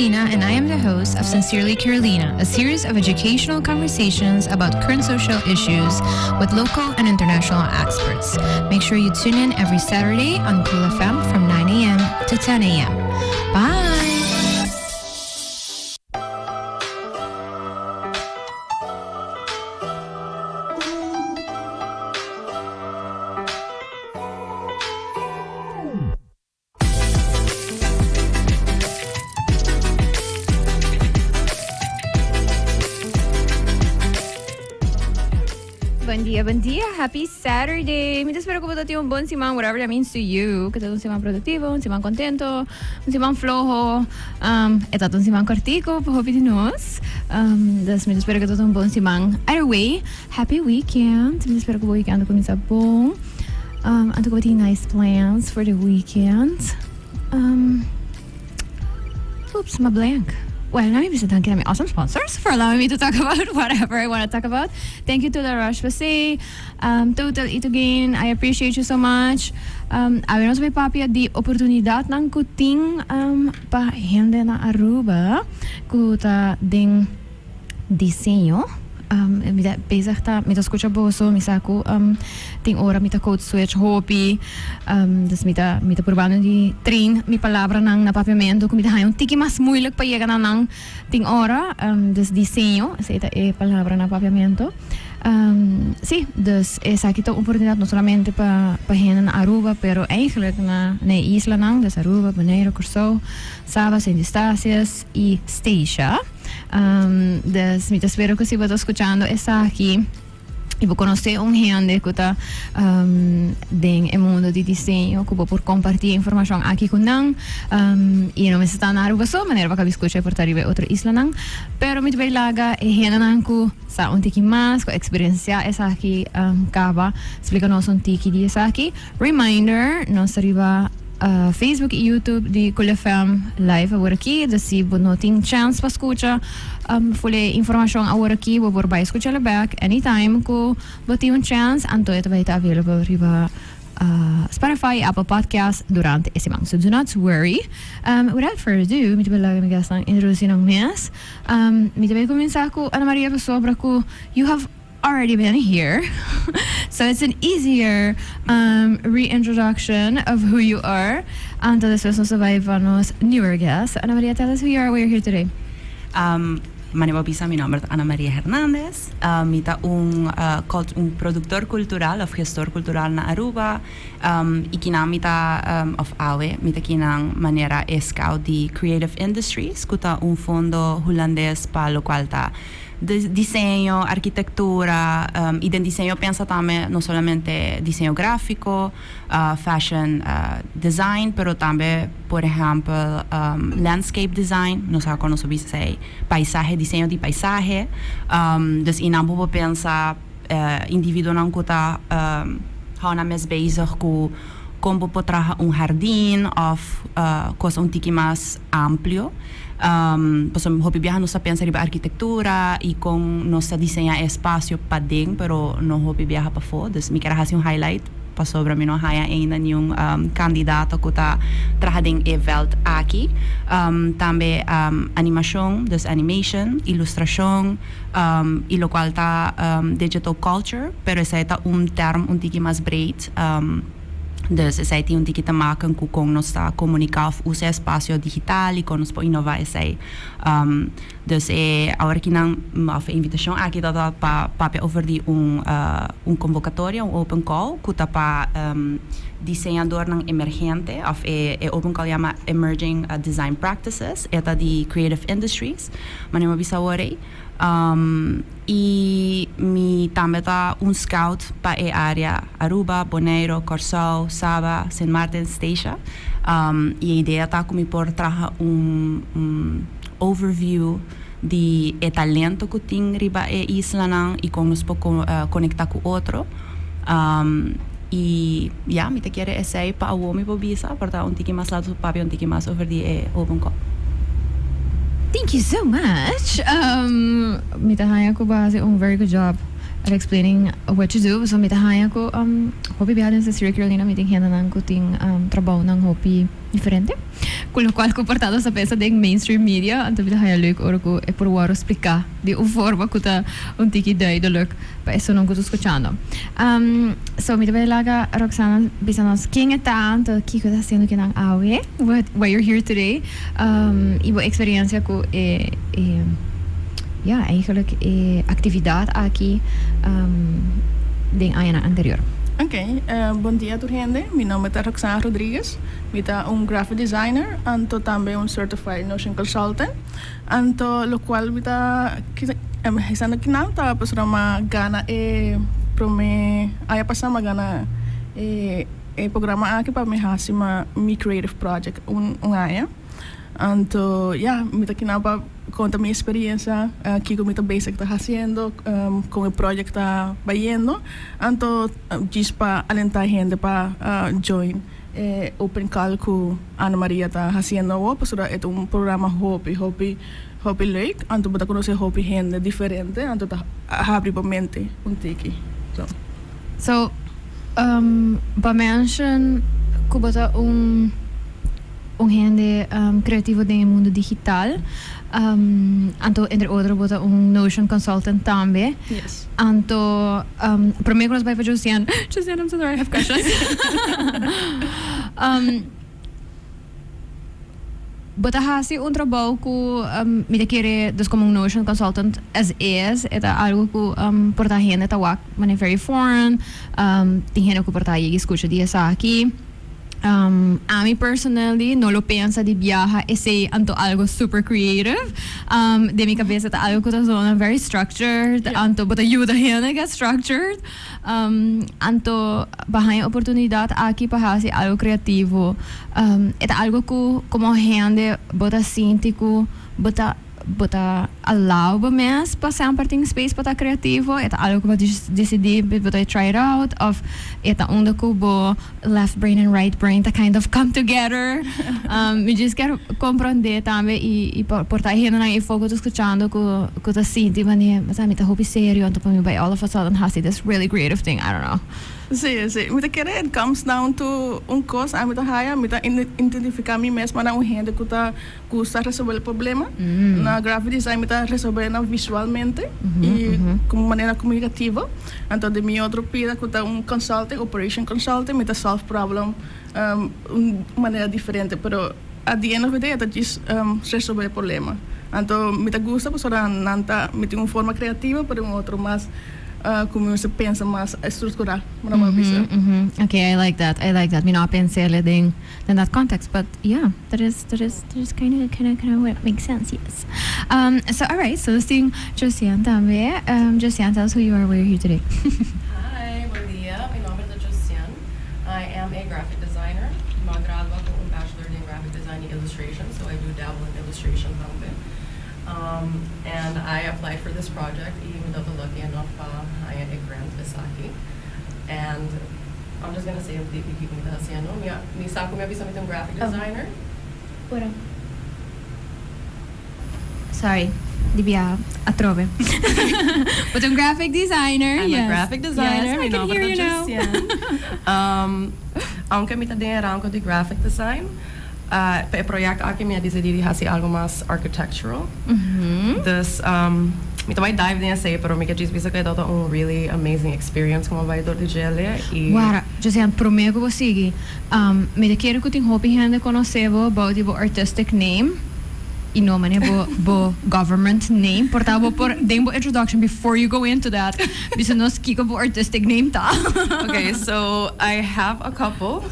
Carolina and I am the host of Sincerely Carolina, a series of educational conversations about current social issues with local and international experts. Make sure you tune in every Saturday on Cool FM from 9 a.m. to 10 a.m. Bye! Bon dia, bon dia. Happy Saturday. Mi ta spera ku bo ta tin un bon siman, whatever that means to you. Ku ta un siman produktivo, un siman kontento, un siman floho. Um, e ta un siman kortiko pa hopi di nos. Um, dus mi ta spera ku ta un bon siman. Either way, happy weekend. Mi ta spera ku bo weekend a kuminsá bon. Um, anto ku bo tin nice plans for the weekend. Um, oops, m'a blank. Well, let me bisa danki na mi awesome sponsors for allowing me to talk about whatever I want to talk about. Thank you to La Roche-Posay, um, Total Itogain, I appreciate you so much. Um, awe nos bai papia di oportunidadnan ku tin um, pa hende na Aruba ku ta den diseño. Mi ta bezig ta mi ta skucha boso mi sa ku tin ora mi ta code switch hopi dus mi ta mi ta probando di train mi palabranan na papiamentu ku mi ta haña un tiki mas moeilijk pa yega na nan tin ora dus diseño esei ta e palabra na papiamentu si dus esaki ta un oportunidat no solamente pa pa hende na Aruba pero eigenlijk na na e islanan dus Aruba, Boneiru, Kòrsou, Saba, Sint Eustatius i Statia. Dus mi ta spera ku si bo ta skuchando esaki i bo konosé un hende ku ta den e mundo di diseño ku bo por kompartí e informashon aki ku nan. I no mester ta na Aruba so, manera bo a kabi skucha e por ta riba e otro islanan. Pero mi ta bay laga e hendenan ku sa un tiki mas, ku a eksperensiá esaki kaba splika nos un tiki di esaki. Reminder, nos ta riba Facebook y YouTube di Cool FM live awor aki. Dus si bo no tin chance pa scucha full e informacion awor aki, bo por bai scuchalo back anytime cu bo tin un chance. Anto e ta bai ta available riba Spotify y Apple Podcast durante e siman. So do not worry. Without further ado, mi ta bai laga mi guestnan introduci nan mes. Mi ta bai cuminsa cu Ana Maria pasobra cu you have already been here so it's an easier um, reintroduction of who you are. Anto despues nos ta bai pa nos newer guest. Ana Maria, tell us who you are, why you're here today. Um, Mane bo bisa, mi nomber ta Ana Maria Hernandez. Uh, mi ta un, uh, cult, un productor cultural of gestor cultural na Aruba. Um, y kinan mi ta, um, of awe, mi ta kinan manera e scout di Creative Industries, cu ta un fondo Hulandes pa locual ta Diseño, arkitektura, i den diseño pensa tambe no solamente diseño gráfiko, fashion design, pero tambe por ehèmpel landscape design, nos a konosé bisa esei, paisahe, diseño di paisahe. Dus einan bo por pensa individuonan ku ta hou nan mes bezig ku kon bo por traha un hardin òf kos un tiki mas amplio. Pasobra hopi biaha nos ta pensa riba arkitektura i kon nos ta diseñá e espasio paden, pero no hopi biaha pafó. Dus mi kier a hasi un highlight pasobra mi no a haña ainda niun kandidato ku ta traha den e vèlt aki. Tambe animashon, dus animation, ilustrashon i lokual ta digital culture, pero esei ta un tèrm un tiki mas breed. Dus esei tin un tiki te maken ku kon nos ta komuniká òf usa e espasio digital i kon nos por inová esei. Dus e awor aki nan òf e invitashon aki ta ta pa papia over di un un konvokatoria, un open call ku ta pa diseñadornan emergente òf e e open call yama Emerging Design Practices, e ta di Creative Industries, manera mi a bisa awor ei. I mi tambe ta un scout pa e area Aruba, Boneiro, Kòrsou, Saba, Sint Maarten, Statia. I e idea ta ku mi por traha un un overview di e talento ku tin riba e islanan i kon nos por konektá ku otro. I ya, mi ta kere esei pa awor mi por bisa, por ta un tiki mas laat papia un tiki mas over di e open call. Thank you so much. Mi ta haña ku bo a hasi un very good job. at explaining what you do. So mi ta haña ku hopi biaha den Cecilia Carolina mi tin hendenan ku tin trabounan hopi diferente. Ku lokual ku por ta nos ta pensa den mainstream media, anto mi ta haña leuk ora ku e por wòrdu spliká di un forma ku ta un tiki duidelijk pa esunnan ku ta skuchando. So mi ta bai laga Roxana bisa nos ken e ta, anto kiko e ta hasiendo kinan awe, what why you're here today, i bo eksperensia ku e e ya eigenlijk e aktividat aki den añanan anterior. Ok, bon dia tur hende, mi nomber ta Roxana Rodriguez. Mi ta un graphic designer anto tambe un certified Notion consultant. Anto locual mi ta hesando kinan ta pasobra mi a gana e prome aña pasa mi a gana e e programa aki pa mi haci mi creative project un aña. Anto ya mi ta kinan pa conta mi experiencia kico mi ta bezig ta haciendo con e project ta bayendo anto djis pa alenta hende pa join. E open call cu Ana Maria ta haciendo awor pasobra e ta un programa hopi hopi hopi leuk anto bo ta conoce hopi hende diferente anto ta habri bo mente un tiki so. So bo a mention cu bo ta un un hende creativo den e mundo digital anto entre otro bo ta un Notion consultant tambe. Yes. Anto prome cu nos bay pa Josiane, Josiane I'm so sorry I have questions. Bo ta haci un trabou cu mi ta kere dus como un Notion consultant as is e ta algo cu por ta hende ta wak manera very foreign, tin hende cu por ta yega y scucha di esaki. Ami personally no lo pensa di biaha esey anto algo super creative. Den mi cabeza ta algo cu ta zona very structured, anto bo ta yuda hende get structured. Anto bo haña oportunidad aki pa haci algo creativo. E ta algo cu como hende bo ta sinti cu bo ta. Bo ta allow bo mes pa semper tin space pa ta creativo? E ta algo cu bo dicidi bo ta try it out of e ta unda cu bo left brain and right brain ta kind of come together? Mi djis kier comprende tambe y por ta e hendenan ei for cu ta scuchando cu ta sinti manera mi ta hopi serio anto pa mi bay all of a sudden haci this really creative thing, I don't know. Sí, sí. Mi ta kere it comes down to un cos ami ta haya, mi ta identifica mi mes manera un hende cu ta Gusta resolve e problema. Na graphic design mi ta resolve nan visualmente y como manera comunicativo. Anto di mi otro pida cu ta un consulting, operation consulting, mi ta solve problem un manera diferente. Pero at the end of the day e ta djis resolve e problema. Anto mi ta gusta pasobra nan ta, mi tin un forma creativo pero un otro mas Cu mi mester pensa mas estructura, mi no por bisa. Ok, I like that, I like that. Mi no a pensa el den den that context, but yeah, that is, that is, that is kinda, kinda, kinda what makes sense, yes. So alright, so nos tin Josiane tambe. Josiane, tell us who you are, why you're here today. Hi, bon dia. Mi nomber ta Josiane. I am a graphic designer. Mi a gradua cu un bachelor den graphic design y illustration, so I do dabble in illustration tambe. And I applied for this project y mi tabata lucky enough pa haña e grant esaki. And I'm just gonna say un tiki kiko mi ta haciendo. Mi a mi sa ku mi a bisa mi ta un graphic designer. Ora. Sorry, di bia atrobe. Bo ta un graphic designer, I'm yes. a graphic designer, Yes, mi I can nomber hear ta you now. Josiane. Aunke mi ta den e rango di graphic design, Pa e proyecto aki mi a dicidi di haci algo mas architectural. Dus mi ta bay dive den esey pero mi ke djis bisa cu e tabata un really amazing experience como bay door di djele y. Wara, Josiane, prome cu bo sigui, mi ta kere cu tin hopi hende conoce bo bou di bo artistic name y no manera bo bo government name. Por ta bo por den bo introduction before you go into that bisa nos kico bo artistic name ta. Okay, so I have a couple.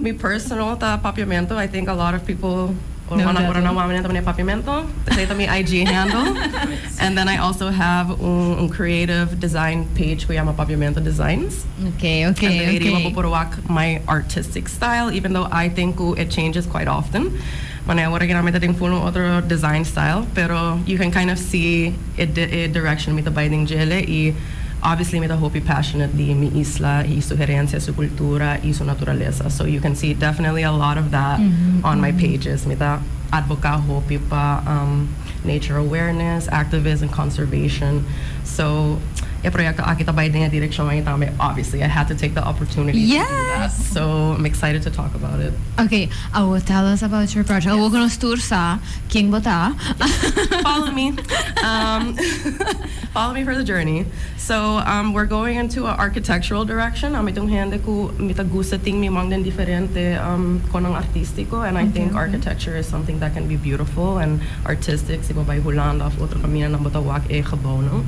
Mi personal ta Papiamento, I think a lot of people Know that ora nan one. wami nan ta pone Papiamento, esey ta mi IG handle. And then I also have un creative design page cu yama Papiamento Designs. Okay, okay, And den riba okay. bo por wak my artistic style, even though I think cu it changes quite often. Mane awor aki nan mi ta den full un otro design style, pero you can kind of see e e direction mi ta bay den djele y obviously mi ta hopi passionate di mi isla y su herencia, su cultura y su naturalesa. So you can see definitely a lot of that on my pages. Mi ta advoca hopi pa nature awareness, activism, conservation. So. E proyecto aki ta bay den direccion ey tambe. Obviously, I had to take the opportunity to do that. So I'm excited to talk about it. Okay, I will tell us about your project. Yes. Awor nos tur sa ken bo ta. Follow me. Follow me for the journey. So we're going into an architectural direction. Ami ta un hende cu mi ta gusta tin mi man den diferente cosnan artistico and I think architecture is something that can be beautiful and artistic. Si bo bay Hulanda of otro caminda nan bo ta wak e gebouwnan.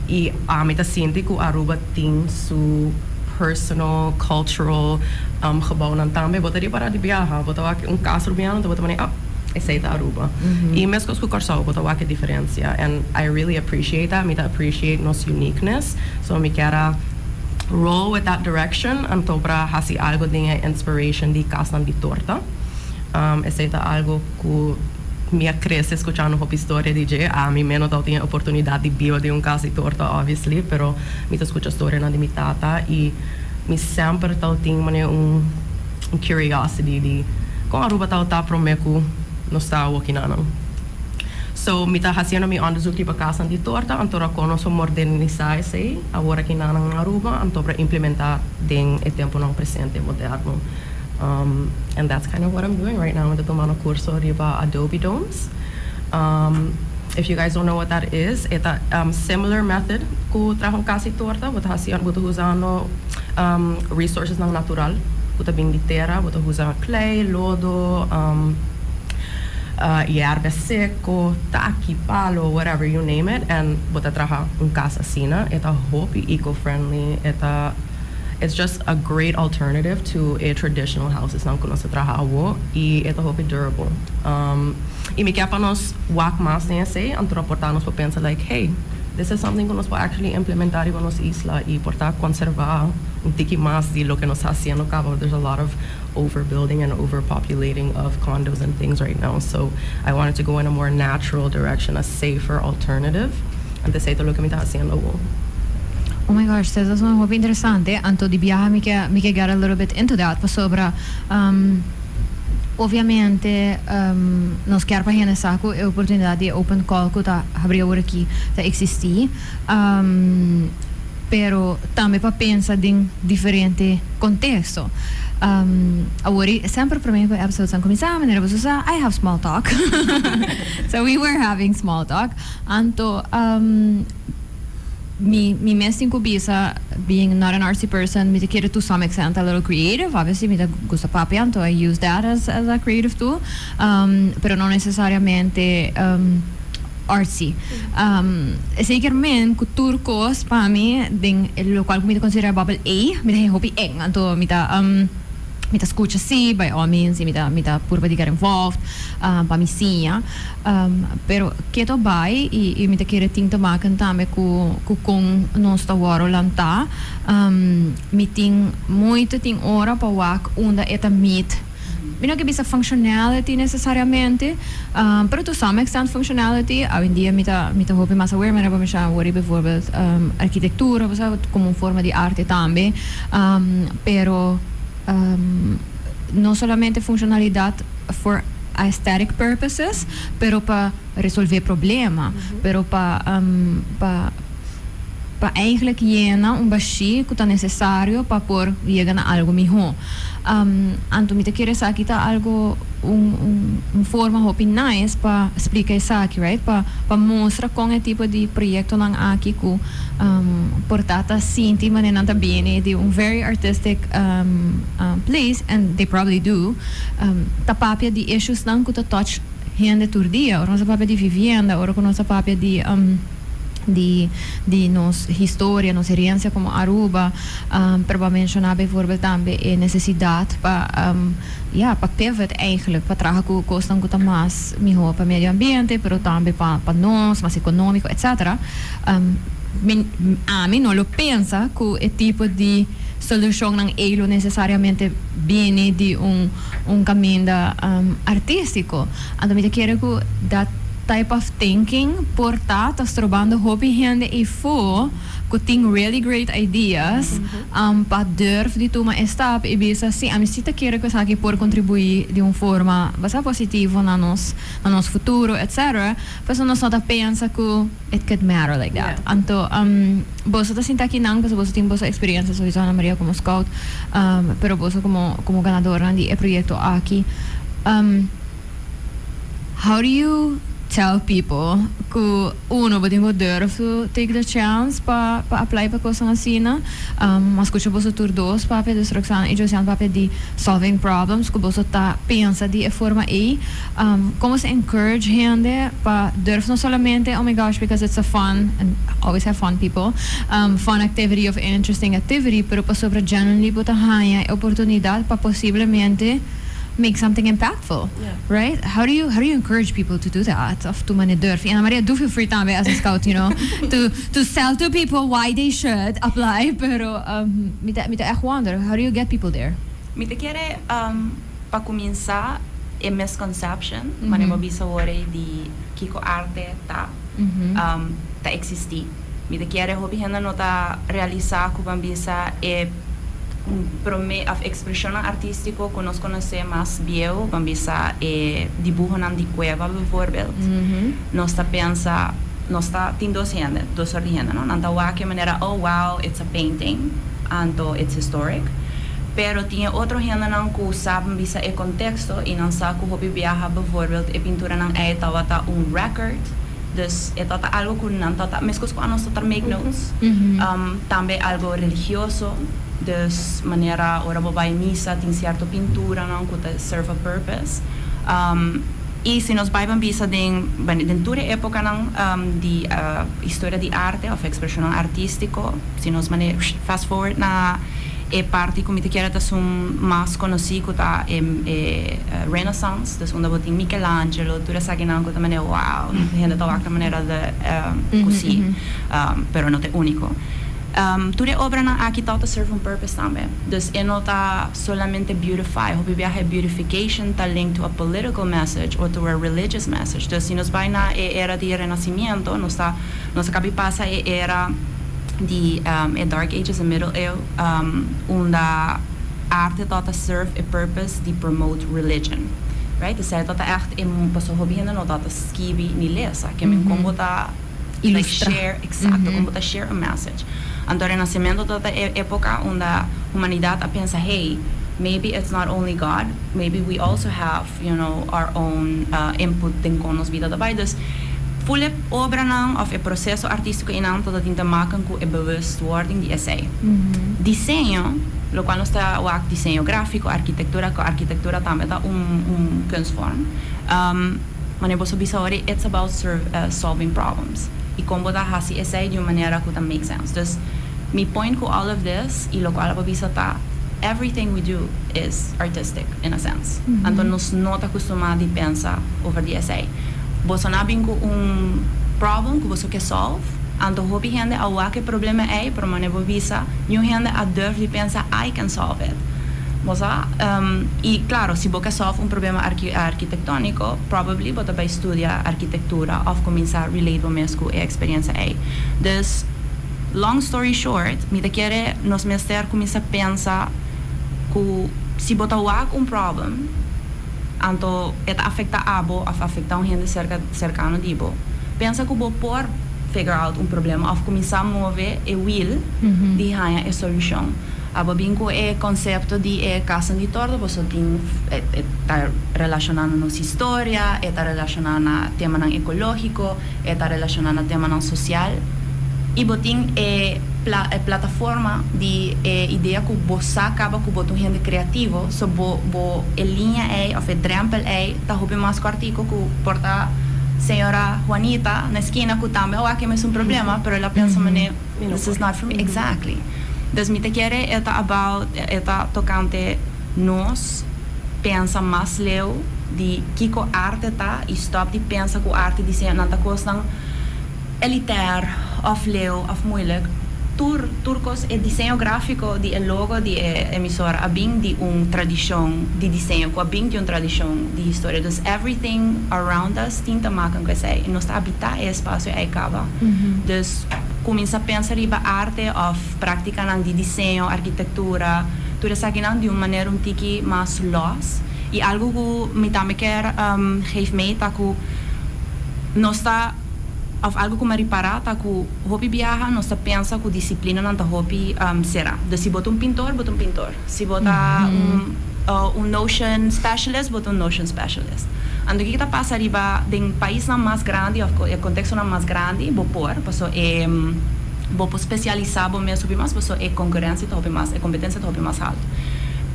Y ami ta sinti cu Aruba tin su personal, cultural gebouwnan tambe. Bo ta ripara di biaha, bo ta wak un cas Rubiano, bo ta mane, "Ah, esey ta Aruba." Y mescos cu Corsou, bo ta wak e diferencia. And I really appreciate that. Mi ta appreciate nos uniqueness. So mi kier a roll with that direction. Anto pa hasi algo den inspiration di casnan di torta. Esey ta algo cu mi a crece scuchando hopi historia di dje. Ami mes no tin oportunidad di biba den un cas di torta, obviously, pero mi ta scucha historia di mi tata y mi semper tin un curiosity di con Aruba ta prome cu nos ta aki nan. So mi ta haciendo mi onderzoek riba cas di torta, anto con nos modernisa esey awor aki na Aruba, anto pa implementa den e tempo nan presente moderno. And that's kind of what I'm doing right now. Mi ta tumando curso riba Adobe Domes. If you guys don't know what that is, it's a similar method cu traha cas di torta, bo ta usando resources nan natural, cu ta bin di tera, bo ta usa clay, lodo, yerba seco, taki, palo, whatever you name it, and bo ta traha un cas asina. E ta hopi eco-friendly, it's just a great alternative to a traditional houses nan cu nos ta traha awo y e ta hopi durable. Y mi kier pa nos wak mas den esey, anto por ta nos por pensa like, "Hey, this is something cu nos por actually implementa den nos isla y por ta conserva un tiki mas di loke nos ta haciendo caba." There's a lot of overbuilding and overpopulating of condos and things right now. So I wanted to go in a more natural direction, a safer alternative. And esey ta loke mi ta haciendo. Oh my gosh, dat is hopi interesante. Anto di biaha mi kier get a little bit into that pasobra obviamente nos kier pa hende sa cu e oportunidad di open call cu ta habri awor aki ta existi. Pero tambe pa pensa den diferente contexto. Awor, semper pa mi cu episodes a cuminsa, manera bo sa, I have small talk. So we were having small talk. Anto mi mes tin cu bisa, being not an artsy person, mi ta kere to some extent a little creative. Obviously, mi ta gusta papia, anto I use that as a creative tool. Pero no necesariamente artsy. Zeker men cu tur cos pa mi, den locual mi ta considera bubble A, mi ta hopi eng, anto mi ta scucha si, by all means, mi ta purba di get involved, pa mi siña. Pero keto bay y mi ta kere tin te maken tambe cu nos ta wordo lanta. Mi tin muito tin ora pa wak unda e ta meet. Mi no kier bisa functionality necesariamente, pero to some extent functionality. Hoy en dia mi ta hopi mas aware, maar mi ta worry bijvoorbeeld arquitectura, como un forma di arte tambe. Pero no solamente funcionalidad for aesthetic purposes, pero pa resolve problema, pero pa eigenlijk yena un bashi cu ta necesario pa por yega na algo miho. Anto mi ta kere esaki ta algo un forma hopi nice pa splica esaki, right? Pa mustra con e tipo di proyecto nan aki cu por ta ta sinti manera nan ta bini di un very artistic place, and they probably do, ta papia di issues nan cu ta touch hende tur dia. Ora nos papia di vivienda, ora cu nos papia di nos historia, nos herencia como Aruba, pero pa menciona bijvoorbeeld tambe e necesidad pa ja, pa pivot eigenlijk, pa traha cu cosnan cu ta mas miho pa medio ambiente, pero tambe pa nos, mas economico, etc. Ami no lo pensa cu e tipo di solucion nan ey lo necesariamente bini di un caminda artistico. Anto mi ta kere cu dat Type of thinking por ta ta strobando hopi hende eyfo cu tin really great ideas pa durf di tuma e stap y bisa si ami si ta kere cu esaki por contribui di un forma basta positivo na nos futuro, etc. Pasobra nos no ta pensa cu it could matter like that. Anto boso ta sinta akinan pasobra boso tin boso experiencia sowieso, Ana Maria como scout, pero boso como ganadornan di e proyecto aki. How do you tell people cu uno bo tin cu durf to take the chance pa apply pa cosnan asina? M'a scucha boso tur dos papia, dus Roxana y Josiane, papia di solving problems, cu boso ta pensa di e forma ey. Con bo encourage hende pa durf, no solamente "Oh my gosh, because it's a fun," and always have fun people, fun activity of interesting activity, pero pasobra genuinely bo ta haya e oportunidad pa posiblemente make something impactful, right? How do you encourage people to do that? Of to mane durf? Ana Maria, do feel free tambe as a scout, to sell to people why they should apply. Pero mi ta echt wonder, how do you get people there? Mi ta kere, pa cuminsa, e misconception, mm -hmm. Bisa awor di kico arte ta, ta existi. Mi ta kere hopi hende no ta realisa cu, ban bisa, e un prome of expresion artistico cu nos conoce mas bieu, ban bisa e dibuhonan di cueva bijvoorbeeld. Nos ta pensa, nos ta tin dos hende, dos soort di hende, no? Nan ta wak e manera, "Oh wow, it's a painting, anto it's historic." Pero tin otro hendenan cu sa bisa e contexto y nan sa cu hopi biaha bijvoorbeeld e pinturanan ey tawata un record. Dus e tata algo cu nan tata, mescos cu nos tata make notes. Tambe algo religioso. Dus manera ora bo bay misa tin cierto pinturanan cu ta serve a purpose. Y si nos bay bisa den tur epocanan di historia di arte of expresion artistico, si nos mane fast forward na e parti cu mi ta kere ta esun mas conoci, cu ta e Renaissance, dus unda bo tin Michelangelo, tur esakinan cu ta manera wow, hende ta wak manera di cu si, pero no ta unico. Tur e obranan aki ta serve un purpose tambe. Dus e no ta solamente beautify, hopi biaha beautification ta linked to a political message or to a religious message. Dus si nos bay na e era di Renacimiento, nos a caba di pasa e era di e Dark Ages, e Middle unda arte ta serve a purpose di promote religion. Right? Dus ta echt in paso hopi hende no ta skibi ni lesa, kiermen con bo ta like Ilustra. Share, exacto, con bo ta share a message. Anto Renacimiento ta e epoca unda humanidad a pensa, "Hey, maybe it's not only God, maybe we also have our own input den con nos bida ta bay." Dus full e obranan of e proceso artistico einan ta tin te maken cu e bewustwording di esey. Diseño, lo cual nos ta wak diseño grafico, arquitectura, cu arquitectura tambe ta un kunstvorm. Manera bo a bisa awor, it's about solving problems. Y con bo ta haci esey di un manera cu ta make sense. Dus mi point cu all of this, y lo cual bo a bisa ta, everything we do is artistic in a sense. Anto nos no ta acostumbra di pensa over di esey. Boso a bin cu un problem cu boso kier solve, anto hopi hende a wak e problema ey, pero manera bo a bisa, niun hende a durf di pensa, "I can solve it." Bosa, y claro, si bo kier solve un problema arkitectonico, probably bo ta bay studia arquitectura of cuminsa relate bo mes cu e experiencia ey. Dus, long story short, mi ta kere nos mester cuminsa pensa cu si bo ta wak un problem, anto e ta afecta abo of afecta un hende cercano di bo. Pensa cu bo por figure out un problema of cuminsa move e wheel di haya e solucion. Abo bin cu e concepto di e cas di torto, bo tin e ta relaciona na nos historia, e ta relaciona na temanan ecologico, e ta relaciona na temanan social. Y bo tin e plataforma di e idea cu bo sa caba cu bo ta un hende creativo, so bo e linea ey of e drempel ey ta hopi mas cortico cu por ta señora Juanita na esquina cu tambe a wak e mesun problema, pero el a pensa mane, "This is not for me." Exactly. Dus mi ta kere e ta about, e ta tocante nos pensa mas leu di kico arte ta y stop di pensa cu arte di nan ta cosnan elitair of leu of moeilijk. Tur cos, e diseño grafico di e logo di e emisora a bin di un tradicion di diseño, cu a bin di un tradicion di historia. Dus everything around us tin te maken cu esey. Nos ta habita e espacio ey caba. Dus cuminsa pensa riba arte of practicanan di diseño, arquitectura, tur esakinan di un manera un tiki mas los. Y algo cu mi tambe kier geef mee ta cu nos ta, of algo cu mi a ripara ta cu hopi biaha nos ta pensa cu disciplinanan ta hopi cera. Dus si bo ta un pintor, bo ta un pintor. Si bo ta un Notion specialist, bo ta un Notion specialist. Anto kico ta pasa riba den paisnan mas grandi of e contextonan mas grandi, bo por, paso e bo por specialisa bo mes hopi mas, paso e concurrencia ta hopi mas, e competencia ta hopi mas halto.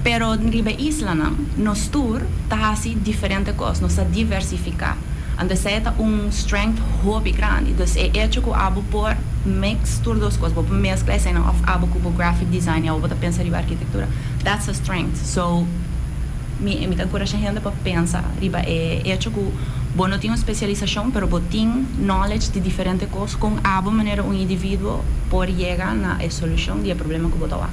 Pero riba e islanan, nos tur ta haci diferente cos, nos ta diversifica. Anto esey ta un strength hopi grandi. Dus e hecho cu abo por mix tur dos cos, bo por mezcla eseynan of abo cu bo graphic design y abo bo ta pensa riba arquitectura, that's a strength. So, mi ta encourage hende pa pensa riba e hecho cu bo no tin un specialisacion, pero bo tin knowledge di diferente cos con abo manera un individuo por yega na e solucion di e problema cu bo ta wak.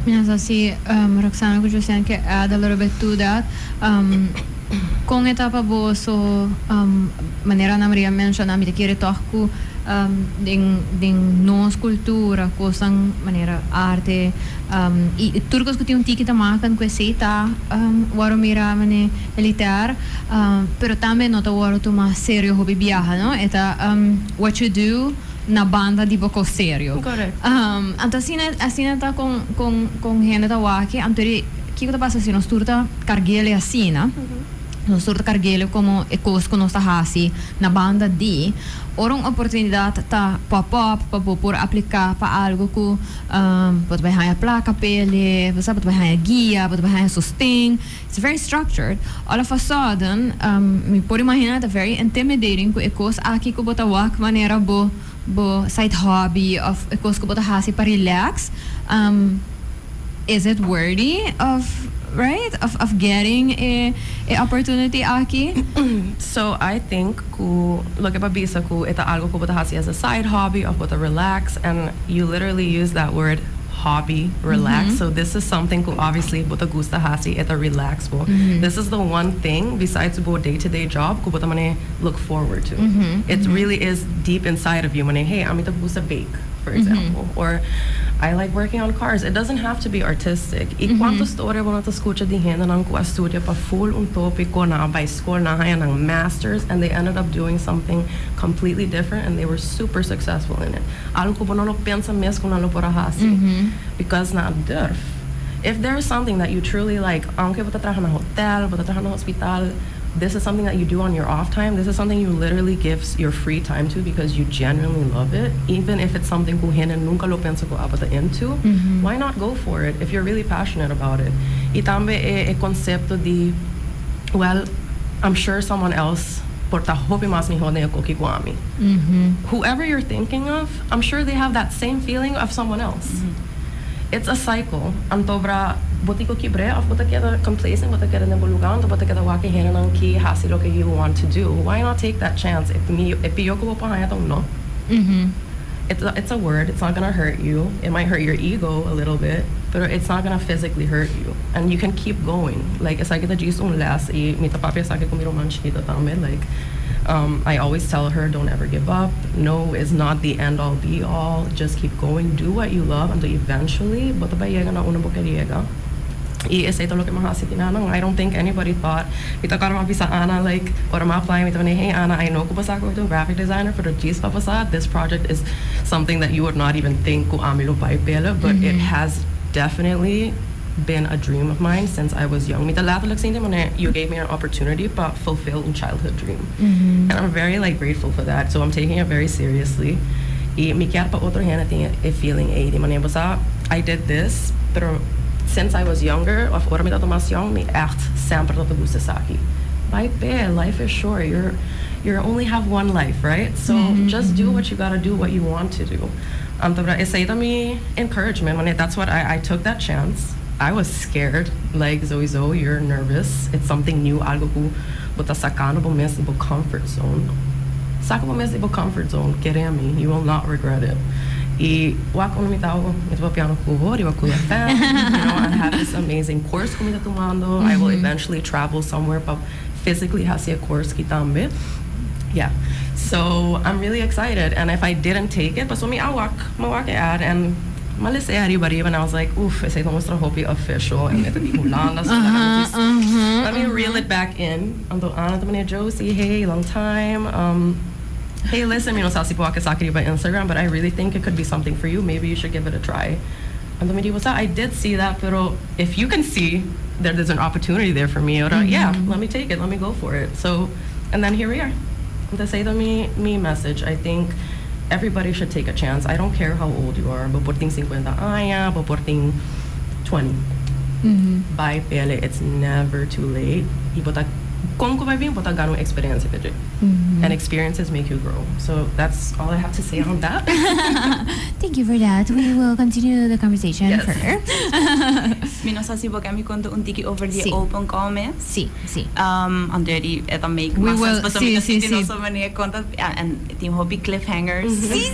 Yes, asina, Roxana cu Josiane ke add a little bit to that. Con e ta pa boso, manera Ana Maria menciona, mi ta kere toch cu den nos cultura cosnan manera arte y tur cos cu tin un tiki ta maken cu esey ta worde mira mane elitair, pero tambe no ta worde tuma serio hopi biaha, no? E ta what you do na banda di bo cos serio. Anto asina ta con hende ta wak, anto kico ta pasa si nos tur ta carguele asina, nos tur ta carguele como e cos cu nos ta haci na banda di, ora un oportunidad ta pop up pa bo por aplica pa algo cu bo ta bay haya placa p'ele, bo sa, bo ta bay haya guia, bo ta bay haya sosten, it's very structured, all of a sudden mi por imagina ta very intimidating cu e cos aki cu bo ta wak manera bo side hobby of e cos cu bo ta haci pa relax, is it worthy of, right, of getting e opportunity aki? So I think cu loke bo a bisa cu e ta algo cu bo ta haci as a side hobby of bo ta relax, and you literally use that word "hobby", relax. So this is something cu obviously bo ta gusta haci, e ta relax bo. This is the one thing besides bo day-to-day job cu bo ta mane look forward to. It really is deep inside of you. Mane, "Hey, ami ta gusta bake," for example, or "I like working on cars." It doesn't have to be artistic. Y cuanto storia bo no ta scucha di hendenan cu a studia pa full un topico, nan a bay school, nan a haya nan masters, and they ended up doing something completely different and they were super successful in it. Algo cu bo no lo pensa mes cu nan lo por a haci. Because nan a durf. If there is something that you truly like, aunke bo ta traha na hotel, bo ta traha na hospital, this is something that you do on your off time. This is something you literally give your free time to because you genuinely love it. Even if it's something cu hende nunca lo pensa cu abo ta into, why not go for it if you're really passionate about it? Y tambe e concepto di, "Well, I'm sure someone else por ta hopi mas miho den e cos aki cu ami." Whoever you're thinking of, I'm sure they have that same feeling of someone else. It's a cycle. Anto bra bo tin cu kibr'e of bo ta keda complacent, bo ta keda na bo lugar, anto bo ta keda wak hendenan cu haci loke you want to do. Why not take that chance? E pio cu bo por haya ta un no. It's a word. It's not gonna hurt you. It might hurt your ego a little bit, but it's not gonna physically hurt you. And you can keep going. Like, esaki ta just un les y mi ta papia esaki cu mi ruman chikito tambe. Like, I always tell her, "Don't ever give up. No is not the end all be all. Just keep going. Do what you love until eventually bo ta bay yega na unda bo kier yega." Y esey ta loke m'a haci akinan. I don't think anybody thought. Mi ta corda m'a bisa Ana, like, ora m'a apply, mi ta hey, "Ana, I know cu bo sa cu un graphic designer, pero djis pa bo sa, this project is something that you would not even think cu ami lo bay p'ele, but it has definitely been a dream of mine since I was young." Mi ta letterlijk sinti wanneer you gave me an opportunity pa fulfill a childhood dream. And I'm very, like, grateful for that. So I'm taking it very seriously. Y mi kier pa otro hende tin e feeling ey di manera bo sa, "I did this, pero since I was younger, of ora mi tabata mas young, mi echt semper tabata gusta esaki." Bay p'e, life is short. You only have one life, right? So just do what you gotta do, what you want to do. Anto, esey ta mi encouragement. Wanneer that's what I took that chance. I was scared, like, sowieso, you're nervous. It's something new, algo cu bo ta sacando bo mes di bo comfort zone. Saca bo mes di bo comfort zone, kere mi, you will not regret it. Y wak unda mi ta awo, mi ta papiando cu bo riba Cool FM, I have this amazing course cu mi ta tumando, I will eventually travel somewhere pa physically haci e course aki tambe. Yeah, so I'm really excited and if I didn't take it, paso mi a wak, mi a wak e ad and mi a lesa e ariba ariba and I was like, uff, esey ta mustra hopi official and e ta di Hulanda, so let me just, let me reel it back in. Anto Ana ta manera, Josie, hey, long time, hey, listen, mi no sa si bo a esaki riba Instagram, but I really think it could be something for you, maybe you should give it a try. Anto mi di, what's up, I did see that, pero if you can see that there's an opportunity there for me, ora, yeah, let me take it, let me go for it. So, and then here we are. Anto esey ta mi message. I think everybody should take a chance. I don't care how old you are, bo por tin 50 aña, bo por tin 20. Bay pele, it's never too late. Y bo ta, con cu bay bin, bo ta gana un experiencia pe dje. And experiences make you grow. So that's all I have to say on that. Thank you for that. We will continue the conversation further. Mi no sa si bo kier mi conta un tiki over di open call mes. Si. Anto di e ta make We mas will, sense pasobra si, mi ta si, sinti si. nos so manera conta en tin hopi cliffhangers. Si.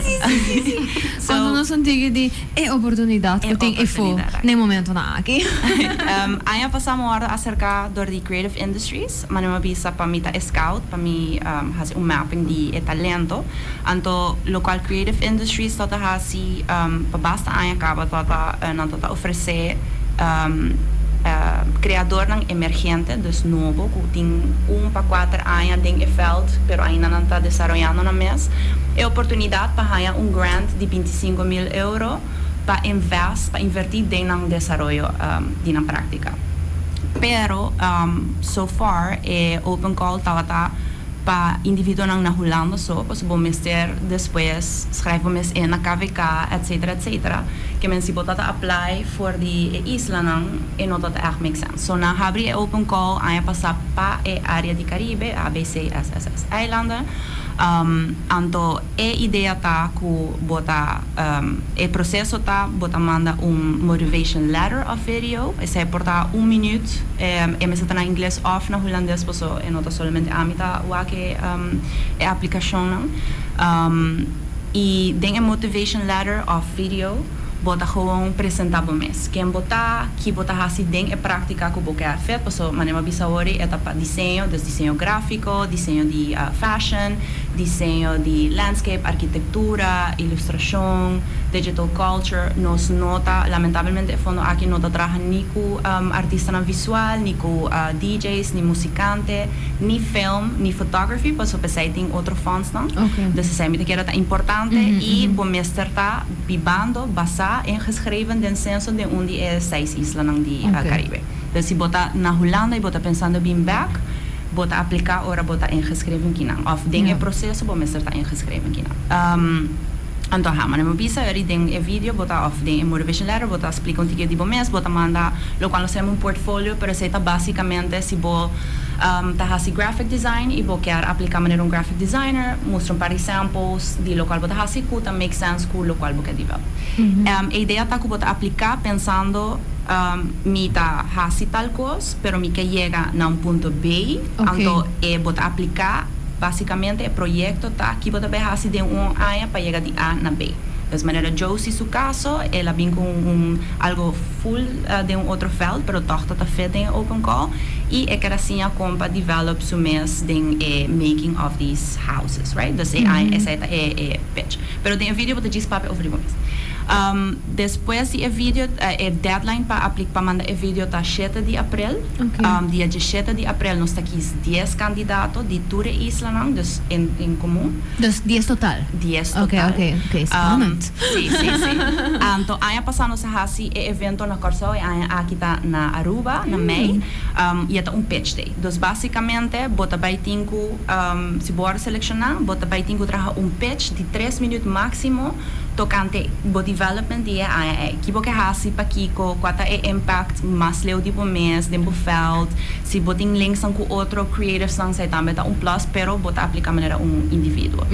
So, Cuando nos un tiki di e oportunidad E cu tin efo oportunidad, na e momentonan aki. Aña pasa mi wordo acerca door di Creative Industries, manera mi a bisa pa mi ta e scout, pa mi haci un mapping di e talento. Anto locual Creative Industries ta ta haci pa basta aña caba ta ta nan ta ta ofrece creadornan emergente, dus nobo, cu tin un pa cuater aña den e veld, pero ainda nan ta desaroyando nan mes, e oportunidad pa haya un grant di 25.000 euro pa invest, pa inverti den nan desaroyo di nan practica. Pero so far e open call tabata pa individuonan na Hulanda so, pasobra bo mester despues schrijf bo mes in na KVK, etcetera, etcetera. Ke men si bo ta ta apply for di e islanan, e no ta ta echt make sense. So nan habri e open call aña pasa pa e area di Caribe, A, B, C, S, S, S eilanden. Anto e idea ta cu bo ta, e proceso ta bo ta manda un motivation letter of video, esey por ta un minuut, e mester ta na ingles of na hulandes paso e no ta solamente ami ta wak e aplicacionnan. Y den e motivation letter of video bo ta gewoon presenta bo mes. Ken bo ta, ki bo ta haci den e practica cu bo kier fet, paso manera mi a bisa awor e ta pa diseño, dus diseño grafico, diseño di fashion, diseño di landscape, arquitectura, ilustracion, digital culture. Nos no ta, lamentablemente e fondo aki no ta traha ni cu artistanan visual, ni cu DJ's, ni musicante, ni film, ni photography, paso p'esey tin otro fondsnan. Dus esey mi ta kere ta importante y bo mester ta bibando, basa, ingeschreven den censo den un di e seis islanan di Caribe. Dus si bo ta na Hulanda y bo ta pensando bin bek, bo ta aplica ora bo ta ingeschreven kinan. Of den e proceso bo mester ta ingeschreven kinan. Anto ha, manera mi bisa eri den e video bo ta, of den e motivation letter bo ta splica un tiki di bo mes, bo ta manda locual nos yama un portfolio, pero esey ta basicamente si bo ta haci graphic design y bo kier aplica manera un graphic designer, mustra un par di samples di locual bo ta haci cu ta make sense cu locual bo kier develop. E idea ta cu bo ta aplica pensando mi ta haci tal cos, pero mi kier yega na un punto B, anto e bo ta aplica basicamente e proyecto ta ki bo ta bay haci den un aña pa yega di A na B. Dus manera Josie su caso, el a bin cu un algo full den un otro veld, pero toch ta ta fit den e open call, y e kier a siña con pa develop su mes den e making of these houses, right? Dus e aña esey ta e pitch. Pero den e video bo ta djis papia over di bo mes. Despues di e video, e deadline pa aplik pa manda e video ta 7 di april. Dia 17 di april nos ta kies 10 candidato di tur e islanan, dus en comun. Dus 10 total? 10 total. Ok, spannend. Si. Anto aña pasa nos a haci e evento na Corsou, e aña aki ta na Aruba, na mei, y e ta un pitch day. Dus basicamente bo ta bay tin cu, si bo worde selecciona, bo ta bay tin cu traha un pitch di 3 minuut maximo tocante bo development di e aña ey. Ki bo ke haci, pakico, cua ta e impact mas leu di bo mes den bo veld, si bo tin linksnan cu otro creativesnan, esey tambe ta un plus, pero bo ta aplica manera un individuo.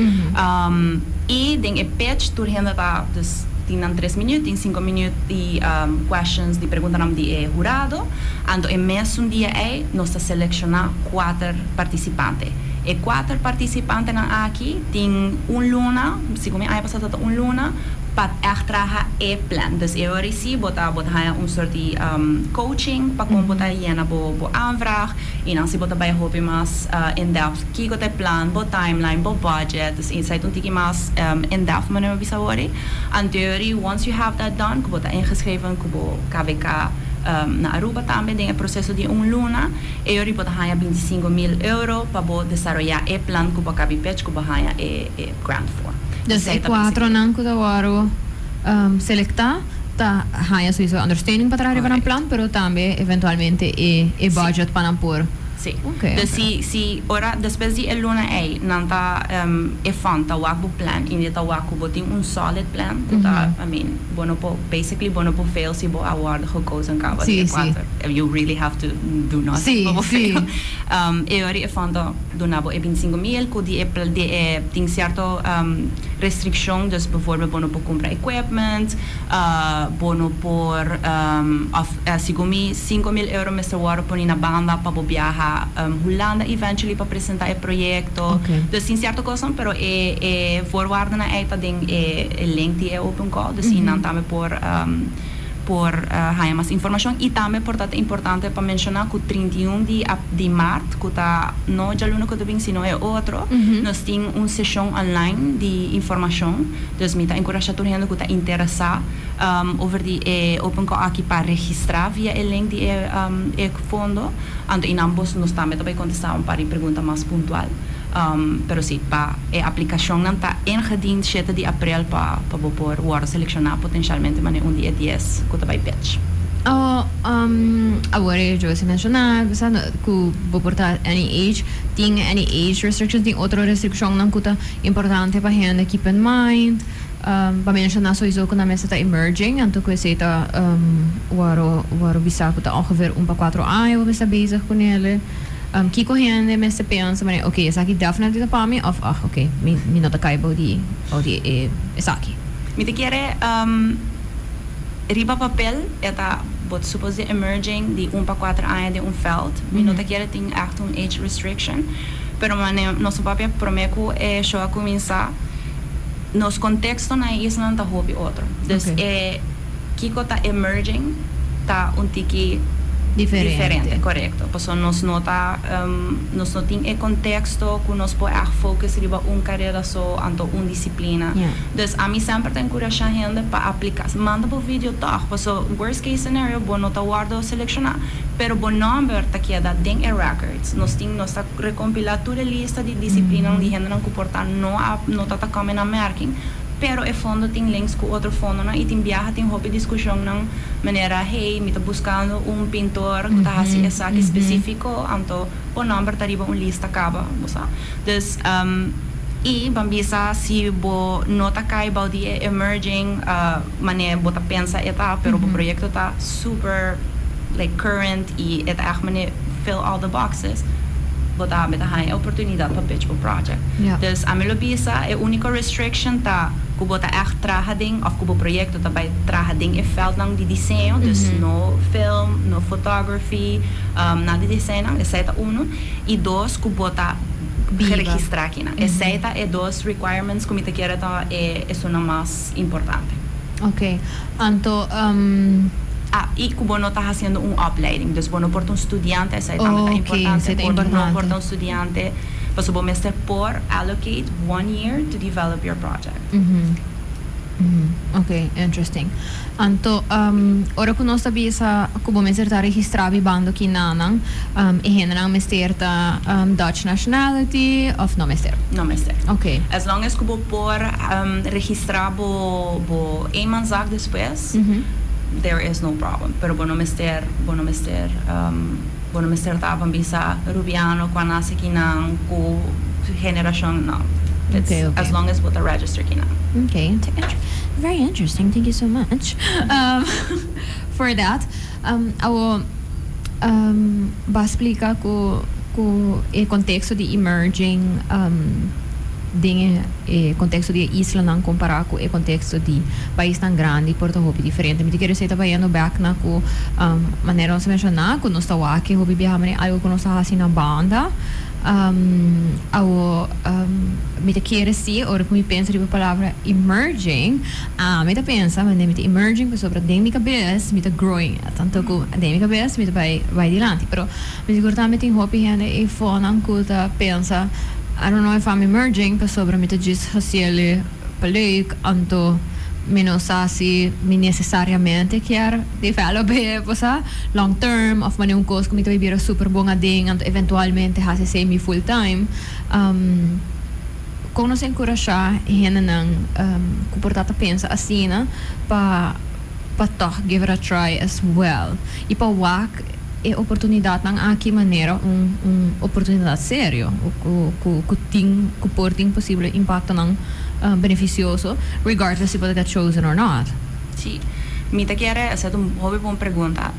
Y den e pitch tur hende ta, dus tin nan 3 minuut, tin 5 minuut di questions, di preguntanan di e hurado. Anto e mesun dia ey nos ta selecciona 4 participante. E 4 participantenan aki tin un luna, segun mi aña pasa ta un luna, Pa echt traha e plan. Dus e ora si bo ta haya un soort di coaching pa con bo ta yena bo aanvraag y dan si bo ta bay hopi mas in depth kico ta e plan, bo timeline, bo budget, dus esey ta un tiki mas in depth manera bisa wori. Anto once you have that done, cu bo ta ingeschreven cu bo KVK na Aruba tambe den e proceso di un luna, e ora bo ta haya 25 mil euro pa bo desaroya e plan cu bo a caba pitch cu bo haya e grant voor. Dus e cuatro nan cu ta wordo selecta ta haya sowieso ondersteuning pa traha un plan, pero tambe eventualmente e budget pa nan por. Si. Dus si ora despues di e luna ey nan ta e fund ta wak bo plan y ta wak bo tin un solid plan cu ta, I mean, bo no por, basically bo no por fail si bo a wordo gekozen caba di cuatro. You really have to do nothing pa bo fail. E ora e fund ta duna bo e 25 mil cu di e tin cierto restriccion, dus bijvoorbeeld bo no por cumpra equipment, bo no por of segun mi 5 mil euro mester wordo poni na banda pa bo viaha Hulanda eventually pa presenta e proyecto. Dus tin cierto cos, pero e voorwaarden ey ta den e link di e open call, dus mm tambe por haya mas informacion. Y tambe por ta importante pa menciona cu 31 di maart, cu ta no dialuna cu ta bin, sino e otro, nos tin un sesion online di informacion. Dus mi ta encurasha tur hende cu ta interesa over di e open call aki pa registra via e link di e fondo. Anto y ambos nos tambe ta bay contesta un par di pregunta mas puntual. Pero si, pa e aplicacion nan ta ingediend 7 di april pa bo por wordo selecciona potencialmente manera un di e 10 cu ta bay pitch. Oh, awor yo a menciona cu bo por ta any age, tin any age restrictions, tin otro restriccion nan cu ta importante pa hende keep in mind? Pa menciona sowieso cu nan mester ta emerging, anto cu esey ta wordo bisa cu ta ongeveer 1 pa 4 aña bo ta bezig cu ne. Kico hende mester pensa, maar ok, esaki definitely ta pa mi, of ah, ok, mi no ta cay bou di esaki? Mi ta kere riba papel e ta but suppose di emerging di 1 pa 4 aña di un veld. Mi no ta kere tin echt un age restriction. Pero mane nos papia prome cu e show a cuminsa, nos contexto na isla ta hopi otro. Dus e kico ta emerging ta un tiki diferente. Diferente, correcto. Paso nos no tin e contexto cu nos por echt focus riba un carera so anto un disciplina. Dus ami semper ta encurasha hende pa aplica. Manda bo video toch. Paso worst case scenario bo no ta wordo selecciona, pero bo nomber ta keda den e records. Nos ta recompila tur e lista di disciplina di hende nan cu por ta no ta come in aanmerking. Pero e fondo tin links cu otro fondo nan y tin biaha tin hopi discusion nan manera, hey, mi ta buscando un pintor cu ta hasi esaki specifico, anto bo nomber ta riba un lista caba, bo sa. Dus y ban bisa si bo no ta cay bou di e emerging mane bo ta pensa e ta, pero bo proyecto ta super like current y e ta echt mane fill all the boxes, bo ta meta haya oportunidad pa pitch bo project. Dus ami lo bisa e unico restriction ta cu bo ta echt traha den of cu bo proyecto ta bay traha den e veld nan di diseño, dus no film, no photography, nada di diseño, esey ta uno. Y dos, cu bo ta Biba. Registra aki nan. Esey ta e dos requirements cu mi ta kere ta e esunnan mas importante. Ok. Anto, Ah, y cu bo no ta haciendo un opleiding. Dus bo no por ta un studiante, esey tambe ta importante. Esey ta Bo no importante. por ta un studiante. Paso bo mester por allocate one year to develop your project. Ok, interesting. Anto, ora cu nos ta bisa cu bo mester ta registra bibando aki nan, e hende nan mester ta Dutch nationality of no mester? No mester. Ok. As long as cu bo por registra bo eenmanszaak despues, there is no problem. Pero bo no mester ta ban bisa Rubiano, cu a nace aki nan, cu generacion, no. It's as long as bo ta register aki nan. Okay, very interesting. Thank you so much for that. Awo bo a splica cu e contexto di emerging. Den e contexto di e islanan compara cu e contexto di paisnan grandi por ta hopi diferente. Mi ta kere esey ta bayendo bek na cu manera nos a menciona cu nos ta wak e hopi biaha manera algo cu nos ta haci na banda. Awo mi ta kere si ora cu mi pensa riba e palabra emerging ami ta pensa manera mi ta emerging pasobra den mi cabes mi ta growing tanto cu den mi cabes mi ta bay bay dilanti pero Mi sigur tambe tin hopi hende eifonan ku ta pensa, I don't know if I'm emerging pasobra mi ta djis hasiel pa leuk, anto mi no sa si mi nesesariamente kier develop e bo sa, long term of manera un kos ku mi ta bai bira super bon aden anto eventualmente hasi esei mi full time. Kon nos enkurashá hendenan ku por ta ta pensa asina pa pa tòg give it a try as well i pa wak e oportunidatnan aki manera un un oportunidat serio ku ku ku tin ku por tin posible impaktonan benefisioso regardless si bo ta get chosen or not. Sí. Mi ta kere, esei ta un hopi bon pregunta.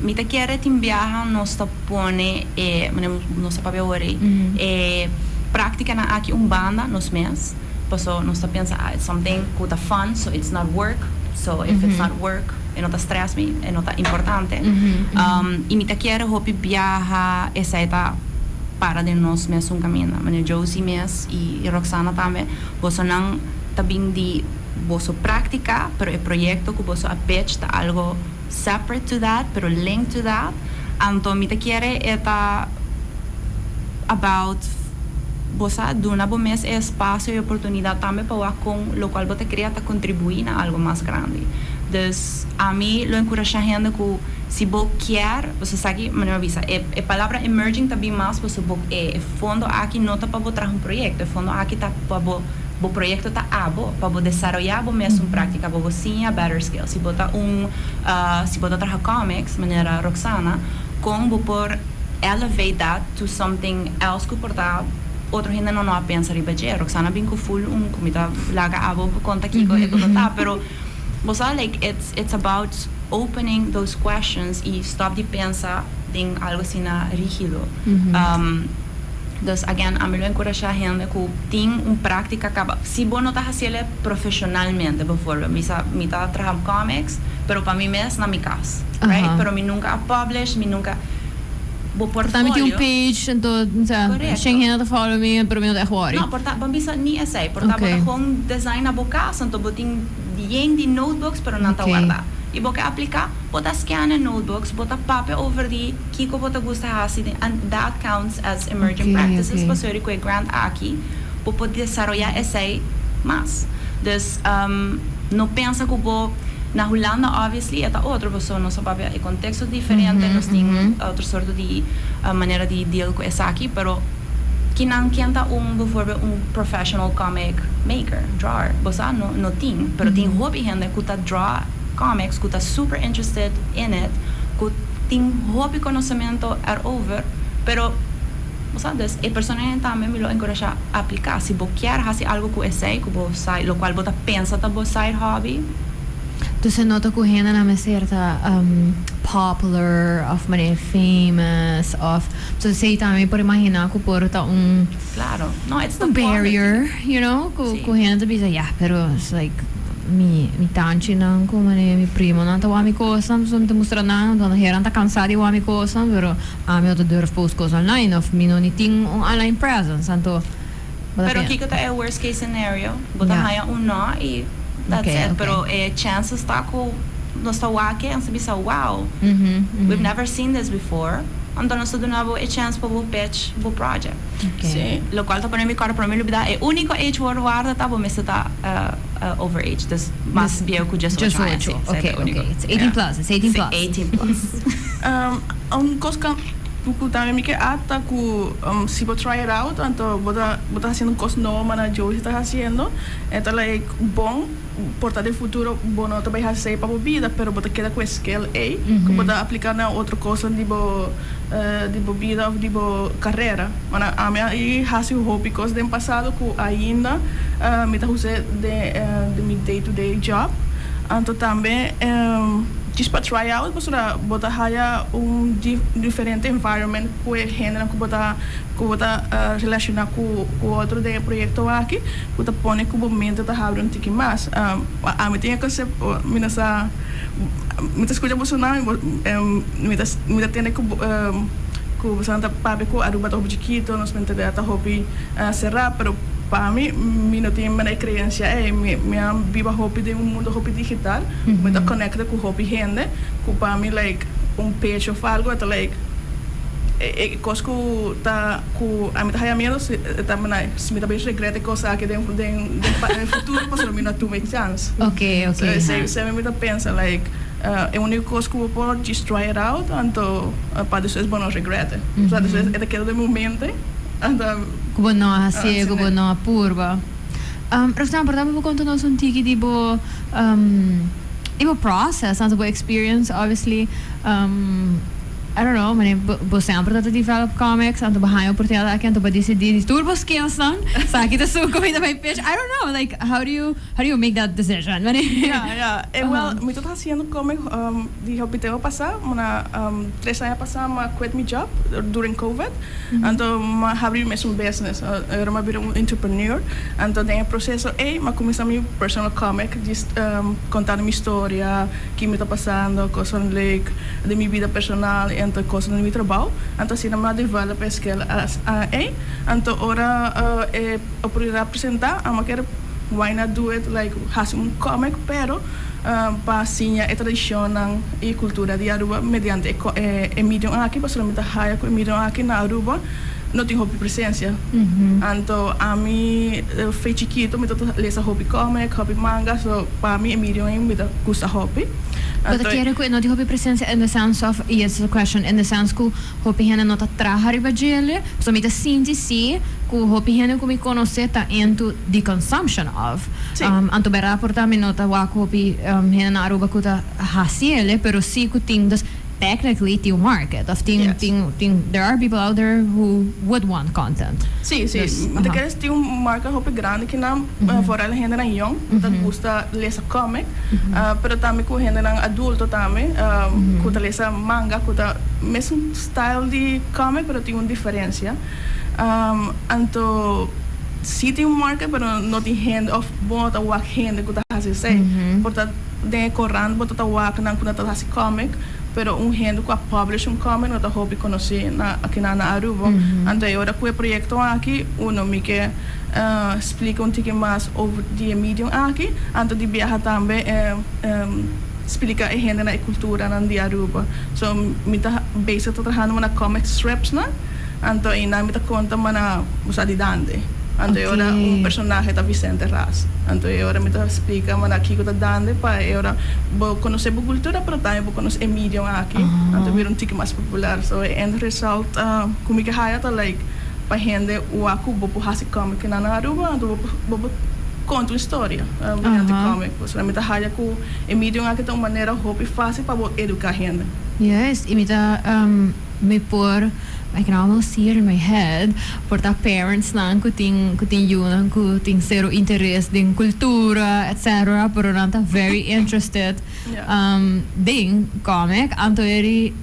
Mi ta kere tin biaha nos ta pone e, manera nos ta papia awor ei, e práktikanan aki un banda nos mes, paso nos ta pensa, ah, it's something ku ta fun, so it's not work, so if it's not work, E no ta stress mi, e no ta importante. I mi ta kier hopi biaha esei ta para den nos mesun kaminda. Manera Josie mes i Roxana tambe, bosonan ta bin di boso práktika, pero e proyekto ku boso a pitch ta algo separate to that, pero linked to that. Anto mi ta kier e ta about bo sa duna bo mes e espasio i oportunidat tambe pa wak kon lokual bo ta krea ta kontribuí na algo mas grandi. Dus ami lo enkurashá hende ku si bo kier, bo sa ki manera mi a bisa, e e palabra emerging ta bin mas pasobra bo e e fondo aki no ta pa bo traha un proyekto, e fondo aki ta pa bo bo proyekto ta abo, pa bo desaroyá bo mesun práktika, pa bo siña better skills. Si bo ta un si bo ta traha comics manera Roxana, kon bo por elevate that to something else ku por ta otro hende no no a pensa riba dje. Roxana bin ku full un ku mi ta laga abo konta kiko e ku ta pero bo sa like it's it's about opening those questions i stop di pensa den algo asina rigido. Dus again ami lo enkurashá hende ku tin un práktika kaba si bo no ta hasiel profeshonalmente bijvoorbeeld mi sa mi ta traha comics pero pa mi mes na mi kas right pero mi nunka a publish mi nunka bo Por ta mi tin un portfolio. page anto sa Correcto. shen hende ta follow mi pero mi no ta echt worry. No, por ta, ban bisa ni esei. Por ta bo ta Ok. gewoon design na bo cas, anto bo tin yen di notebooks pero nan ta Ok. warda. Y bo ke aplica, bo ta scan e notebooks, bo ta papia over di kico bo ta gusta haci den, and that counts as emerging Ok, practices ok. pasobra cu e grant aki bo por desaroya esei mas. Dus, no pensa cu bo. Na Hulanda obviously e ta otro pasobra nos a papia e contexto ta diferente, nos tin otro sorto di manera di deal cu esaki, pero kinan ken ta un bijvoorbeeld un professional comic maker, drawer? Bo sa no no tin, pero tin hopi hende cu ta draw comics cu ta super interested in it, cu tin hopi conocemento erover, pero bo sa dus e personanan tambe mi lo encorasha aplica si bo kier haci algo cu esey cu bo side locual bo ta pensa ta bo side hobby. Dus e nota cu hendenan mester ta popular of manera famous of so esey tambe por imagina cu por ta un Claro, no it's the un barrier quality. you know cu Sí. cu hende ta bisa ya pero it's like mi mi tanchinan cu manera mi primonan ta wak mi cosnan so mi ta mustra nan anto nan ta cansa di wak mi cosnan pero ami no ta durf post cos online of mi no ni tin un online presence anto bo ta Pero pensa. kiko ta e worst case scenario? Bo ta Ya. haya un no y that's Ok, it. ok. Pero e chances ta cu nos ta wak e, nos ta bisa wow, Mhm, mhm. we've never seen this before. Anto nos ta duna bo e chance pa bo pitch bo project. Ok. Sí. Locual ta pone mi cor prome lubida e unico age word warda ta bo mester ta over age. Dus mas bieu cu 18 aña. 18, Sí, esey ok, ta e ok. unico. It's 18 Ja. plus, it's 18 Sí, plus. 18 plus. Un cos cu cu tambe mi ke ata cu si bo try it out anto bo ta bo ta haciendo un cos nobo mana Josie ta haciendo e ta like bon por ta den futuro bo no ta bay haci esey pa bo bida pero bo ta keda cu e skill ey cu bo ta aplica na otro cosnan di bo di bo bida of di bo carera mana ami a haci hopi cos den pasado cu ainda mi ta usa den den mi day to day job anto tambe. Just pa try out, pasobra bo ta haya un diferente environment cu e hendenan cu bo ta relaciona cu otro den e proyecto aki, cu ta pone cu bo mente ta habri un tiki mas. Ami tin e concepto, mi no sa, mi ta scucha boso nan, mi ta tende cu boso ta papia cu Aruba ta hopi chikito, nos mentalidad ta hopi cera, pero pa mi, mi no tin e creencia ey. Mi a biba hopi den un mundo hopi digital, mi ta connecta cu hopi hende, cu pa mi like un pitch of algo ta like e cos cu ta cu ami ta haya miedo ta si mi ta bay regret e cos aki den futuro pasobra mi no tuma e chance. Ok. So, mi ta pensa like e unico cos cu bo por just try it out, anto pa despues bo no regret. So despues e ta keda den bo mente, anto Cu bo no haci, cu bo no purba. Roxanne, por ta bo conta nos un tiki di bo process, anto bo experience, obviously. I don't know, mane, bo semper ta develop comics, anto bo haya oportunidad aki, anto bo decidi di tur bo skills nan, esaki ta esun cu mi ta bay pitch. I don't know, like, how do you make that decision? Mane? Yeah. Well, mi ta haciendo comic di hopi tempo pasa, una 3 aña pasa mi a quit mi job during COVID. Anto mi a habri mi mes un business. Awor mi a bira un entrepreneur. Anto den e proceso ey, mi a cuminsa mi personal comic, just contando mi historia, kico mi ta pasando, cosnan like di mi bida personal y anto cosnan di mi trabou. Anto asina mi a develop e skill ey. Anto ora e oportunidad presenta, ami a kere, why not do it, like haci un comic, pero pa siña e tradicionnan y cultura di Aruba mediante e medium aki, pasobra mi ta haya cu e medium aki na Aruba no tin hopi presencia. Anto ami for chikito mi ta lesa hopi comic, hopi manga, so pa mi e medium ey mi ta gusta hopi. But kere cu no tin hopi presencia in the sense of, yes, a question, in the sense cu hopi hende no ta traha riba djele, so mi ta sinti si cu hopi hende cu mi conoce ta into the consumption of. Si. Anto bera por ta mi no ta wak hopi hende na Aruba cu ta haciele, pero si cu tin, dus technically tin un market of tin tin there are people out there who would want content. Si. Dus, Mi ta kere tin un market hopi grandi cu nan, vooral hendenan jong, cu ta gusta lesa comic, pero tambe cu hendenan adulto tambe, cu ta lesa manga, cu ta mesun style di comic, pero tin un diferencia. Anto si tin un market, pero no tin hende of bo no ta wak hende cu ta haci esey. Por ta den e corant bo ta wak nan cu nan ta haci comic, pero un hende cu a publish un comic no ta hopi conoci na aki na Aruba. Anto e ora cu e proyecto aki, uno, mi ke splica un tiki mas over di e medium aki, anto di biaha tambe splica e hende na e cultura nan di Aruba. So mi ta bezig ta trahando na comic strips nan, anto einan mi ta conta mana usa di Dande. Anto e ora un personahe ta Vicente Ras. Anto e ora mi ta splica mana kico ta Dande pa e ora bo conoce bo cultura, pero tambe bo conoce e medium aki. Anto bira un tiki mas popular. So e end result cu mi ke haya ta like pa hende wak cu bo por haci comic na Aruba, anto bo por conta un historia mediante comic. So mi ta haya cu e medium aki ta un manera hopi facil pa bo educa hende. Yes, y mi ta mi por, I can almost see it in my head, por ta parents nan cu tin yiunan cu tin cero interes den cultura, etc., pero nan ta very interested den comic, anto eri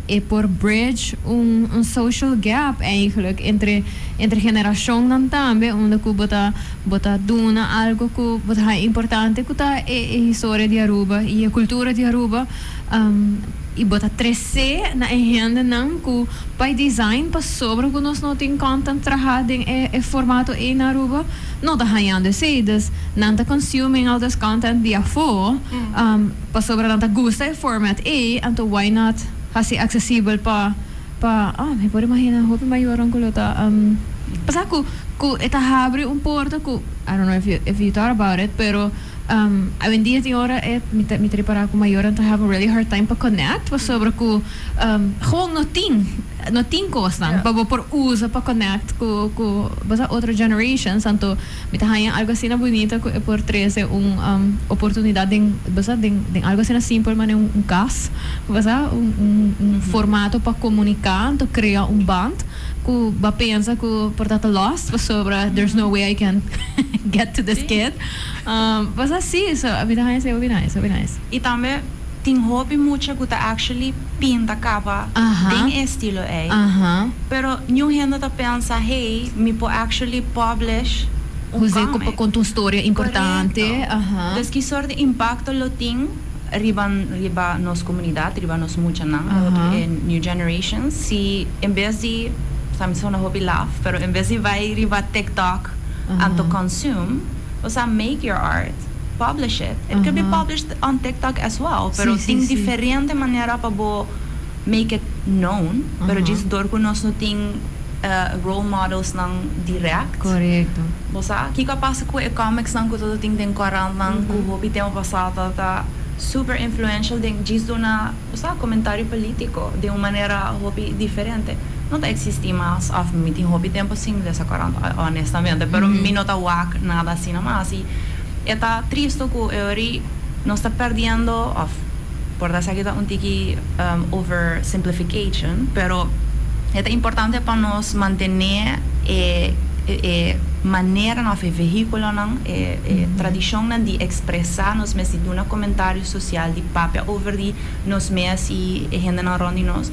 e por bridge un social gap eigenlijk entre generacion nan tambe, unda cu bo ta duna algo cu bo ta importante, cu ta e historia di Aruba y e cultura di Aruba, y bo ta trece na e hende nan cu by design, pasobra cu nos no tin content traha den e formato ey na Aruba, no ta hayando esey, dus nan ta consuming all this content di afo, pasobra nan ta gusta e format ey. Anto why not haci accesibel pa, ah, mi por imagina hopi mayor cu lo ta pasa cu e ta habri un porta cu, I don't know if you thought about it, pero awendia tin ora e mi ta ripara cu mayornan ta have a really hard time pa connect, pasobra cu gewoon no tin cosnan pa bo por usa pa connect cu basta otro generations. Anto mi ta haya algo asina bunita cu e por trece un oportunidad den basta den algo asina simpel mane un cas, basta un formato pa comunica, anto crea un band cu bo a pensa cu por ta lost pasobra there's no way I can get to this kid. Basta si, so mi ta haya esey hopi nice, hopi nice. Y tambe Tin hopi mucha ku ta actually pinta kaba den e estilo ei. Pero niun hende ta pensa, "Hey, mi por actually publish un José comic." Pa konta un storia importante. Korekto. Dus ki sort di impakto lo tin riba nos komunidat, riba nos muchanan, e new generation, si en bes di, sa mi sona hopi laf, pero en bes di bai riba TikTok anto consume, osea, make your art, publish it. It could be published on TikTok as well, pero tin diferente manera pa bo make it known, pero djis dor ku nos no tin role models nan direct. Bo sa kiko a pasa ku e comics nan ku todo tin den korantnan ku hopi tempu pasá ta super influential den djis duna, bo sa, komentario politiko den un manera hopi diferente. No ta eksistí mas òf mi tin hopi tempu sin lesa korant honestamente, pero mi no ta wak nada asina mas i e ta tristu ku e ori nos ta perdiendo òf por ta esaki ta un tiki oversimplification, pero e ta importante pa nos mantené e e maneranan òf e vehíkulonan, e e tradishonnan di ekspresá nos mes, di duna komentario sosial, di papia over di nos mes i e hendenan rònt di nos,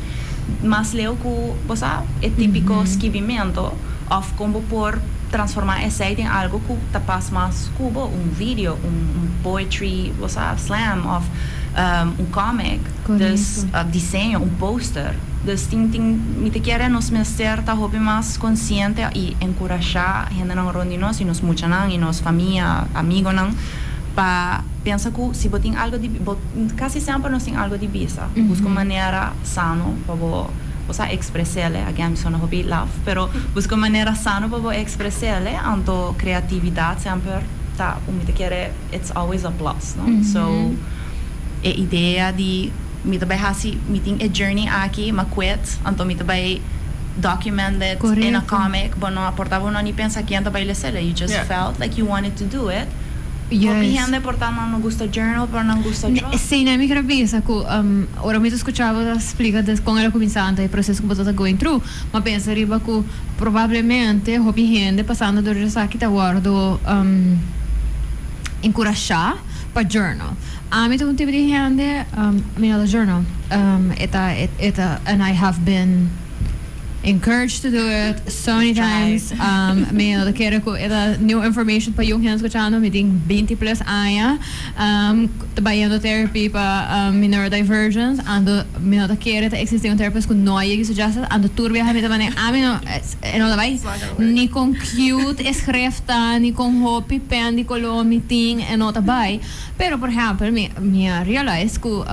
mas leu ku, bo sa, e típiko skibimento òf kon bo por transformá esei den algu ku ta pas mas ku bo, un video, un poetry, bo sa, slam òf un comic, dus diseño, un poster. Dus tin tin mi ta kere nos mester ta hopi mas konsiente i enkurashá hendenan rònt di nos i nos muchanan i nos famia, amigonan pa pensa ku si bo tin algu di bo kasi semper nos tin algu di bisa, buska un manera sano pa bo, bo sa, ekspres'é, again mi sona hopi laf, pero buska un manera sano pa bo ekspres'é, anto kreatividat semper ta un mi ta kere it's always a plus, no? So e idea di mi ta bai hasi, mi tin e journey aki, m'a quit, anto mi ta bai document it in a comic, bo no a por ta bo no ni pensa ken ta bai les'é, you just felt like you wanted to do it. Hopi hende por ta nan no gusta journal, pero nan gusta draw. Sí, mi quier bisa cu ora mi ta scucha bo ta splica des con el a cuminsa anto e proceso cu bo ta going through, m'a pensa riba cu probablemente hopi hende pasando door esaki ta wordo encurasha pa journal. Ami ta un tipo di hende, mi no ta journal, e ta, e ta, and I have been encouraged to do it so many times. Mi no ta kere ku e ta new information pa yung hende skuchando. Mi tin 20 plus aña ta bayendo therapy pa mi neurodivergence. Anto mi no ta kere ta existi un therapist ku no a yega suggested. Anto tur biaha mi ta manera ami no, e no ta bai ni kon cute e schrift ta, ni kon hopi pen di koló mi tin, e no ta bai. Pero por ehempel mi a realize cu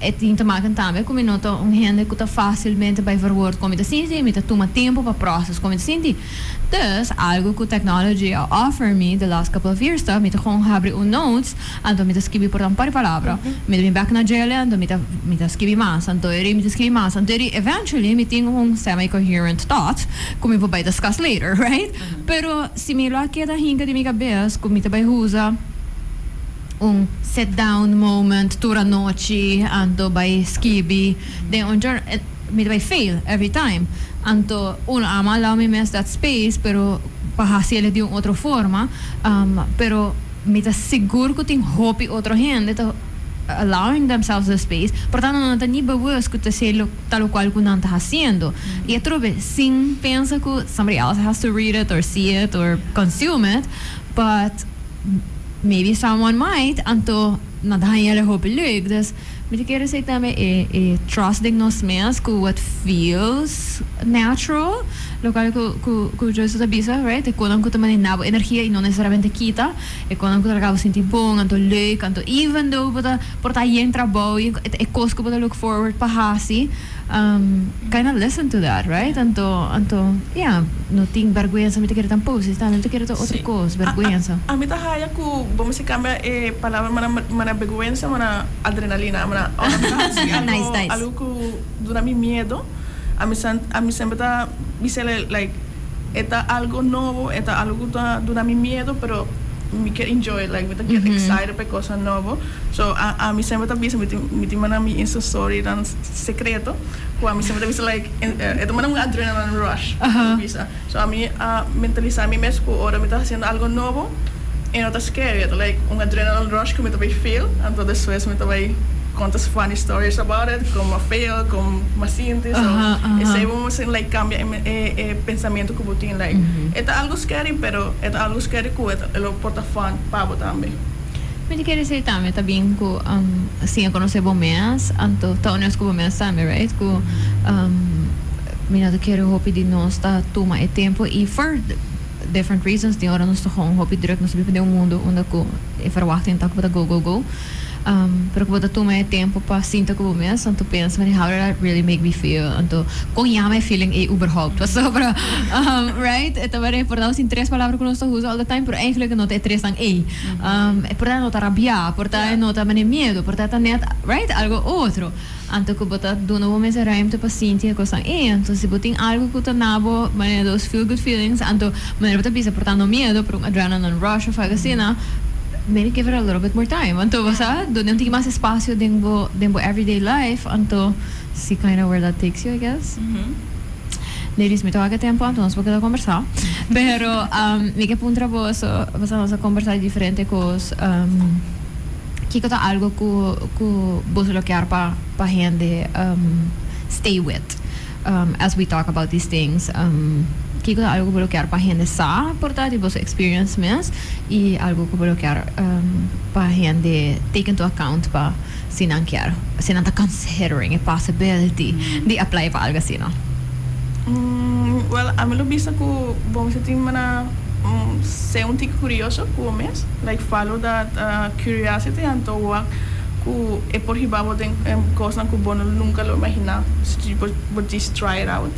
e tin te maken tambe cu mi no ta un hende cu ta facilmente bay verwoord con mi ta sinti, mi ta tuma tempo pa process con mi ta sinti. Dus algo cu technology a offer mi the last couple of years ta mi ta gewoon habri un notes anto mi ta skibi por ta un par di palabra. Mi ta bin bek na djele anto mi ta skibi mas, anto eri mi ta skibi mas, anto eri eventually mi tin un semi-coherent thought cu mi por bay discuss later, right? Pero si mi lo a keda hinka den mi cabes cu mi ta bay usa un sit down moment tur anochi anto bay skibi den un journal, mi ta bay fail every time. Anto uno ama allow mi mes that space, pero pa haciele di un otro forma, pero mi ta sigur cu tin hopi otro hende ta allowing themselves the space, por tanto nan no ta ni bewust cu ta esey ta locual cu nan ta haciendo y atrobe sin pensa cu somebody else has to read it or see it or consume it, but maybe someone might, anto nan ta haña hopi leuk. Dus mi ta kere esey tambe e trust den nos mes cu what feels natural, locual cu Joyce ta bisa, right, e conan cu ta manera bo energia y no necesariamente kita e conan cu ta laga bo sinti bon anto leuk, anto even though bo ta por ta yen trabou y e cos cu bo ta look forward pa haci, kind of listen to that, right? Anto, yeah, no tin bergüenza, mi ta kere tampoco, si tambe mi ta kere ta otro cos, bergüenza. Ami ta haya cu bo mester cambia e palabra mana bergüenza mana adrenalina, mana ora mi ta haci algo, Nice, nice. Algo cu duna mi miedo, ami semper ta bisa like e ta algo nobo, e ta algo cu ta duna mi miedo, pero mi kier enjoy, like mi ta get excited pa e cosa nobo. So ami semper ta bisa, mi tin mana mi Insta story dan secreto, cu ami semper ta bisa like e ta manda un adrenaline rush, bisa. So ami a mentalisa mi mes cu ora mi ta haciendo algo nobo, e no ta scary, e ta like un adrenaline rush cu mi ta bay feel, anto despues mi ta bay. conta funny stories about it, con m'a fail, con m'a sinti. So, esey bo mester like cambia e pensamento cu bo tin, like e ta algo scary, pero e ta algo scary cu e lo por ta fun pa bo tambe. Mi ta kere esey tambe ta bien cu siña conoce bo mes, anto ta honesto cu bo mes tambe, right? Cu mi no ta kere hopi di nos ta tuma e tempo y for different reasons tin ora nos ta gewoon hopi druk, nos ta biba den un mundo unda cu e verwachting ta cu bo ta go go go, pero cu bo ta tuma e tempo pa sinta cu bo mes anto pensa mane how did that really make me feel, anto con yama e feeling ey uberhaupt pasobra right e ta mane por ta sin tres palabra cu nos ta usa all the time pero eigenlijk no ta e tresnan ey, por ta no ta rabia, por ta no ta mane miedo, por ta ta net right algo otro. Anto ku bo ta duna bo mes e ruimte pa sinti e kosnan ei. Anto si bo tin algu ku ta na bo manera those feel good feelings, anto manera bo ta bisa por ta no miedo, por un adrenaline rush of algo asina, maybe give it a little bit more time. Anto bo sa duna un tiki mas espacio den bo den bo everyday life, anto see kinda where that takes you, I guess. Ladies, mi ta wak e tempo, anto nos por keda kombersá. Pero mi ke puntra boso, pasobra nos a kombersá di diferente kos. Kiko ta algo ku ku boso lo kier pa pa hende stay with as we talk about these things? Kiko ta algo ku bo lo kier pa hende sa por ta di boso experience mes i algo ku bo lo kier pa hende take into account pa si nan kier si nan ta considering e possibility di apply pa algo asina? Well, ami lo bisa ku bo mester tin mana ser un tiki kurioso ku bo mes, like follow that curiosity anto wak ku e por hiba bo den kosnan ku bo no nunka lo imaginá si bo djis try it out.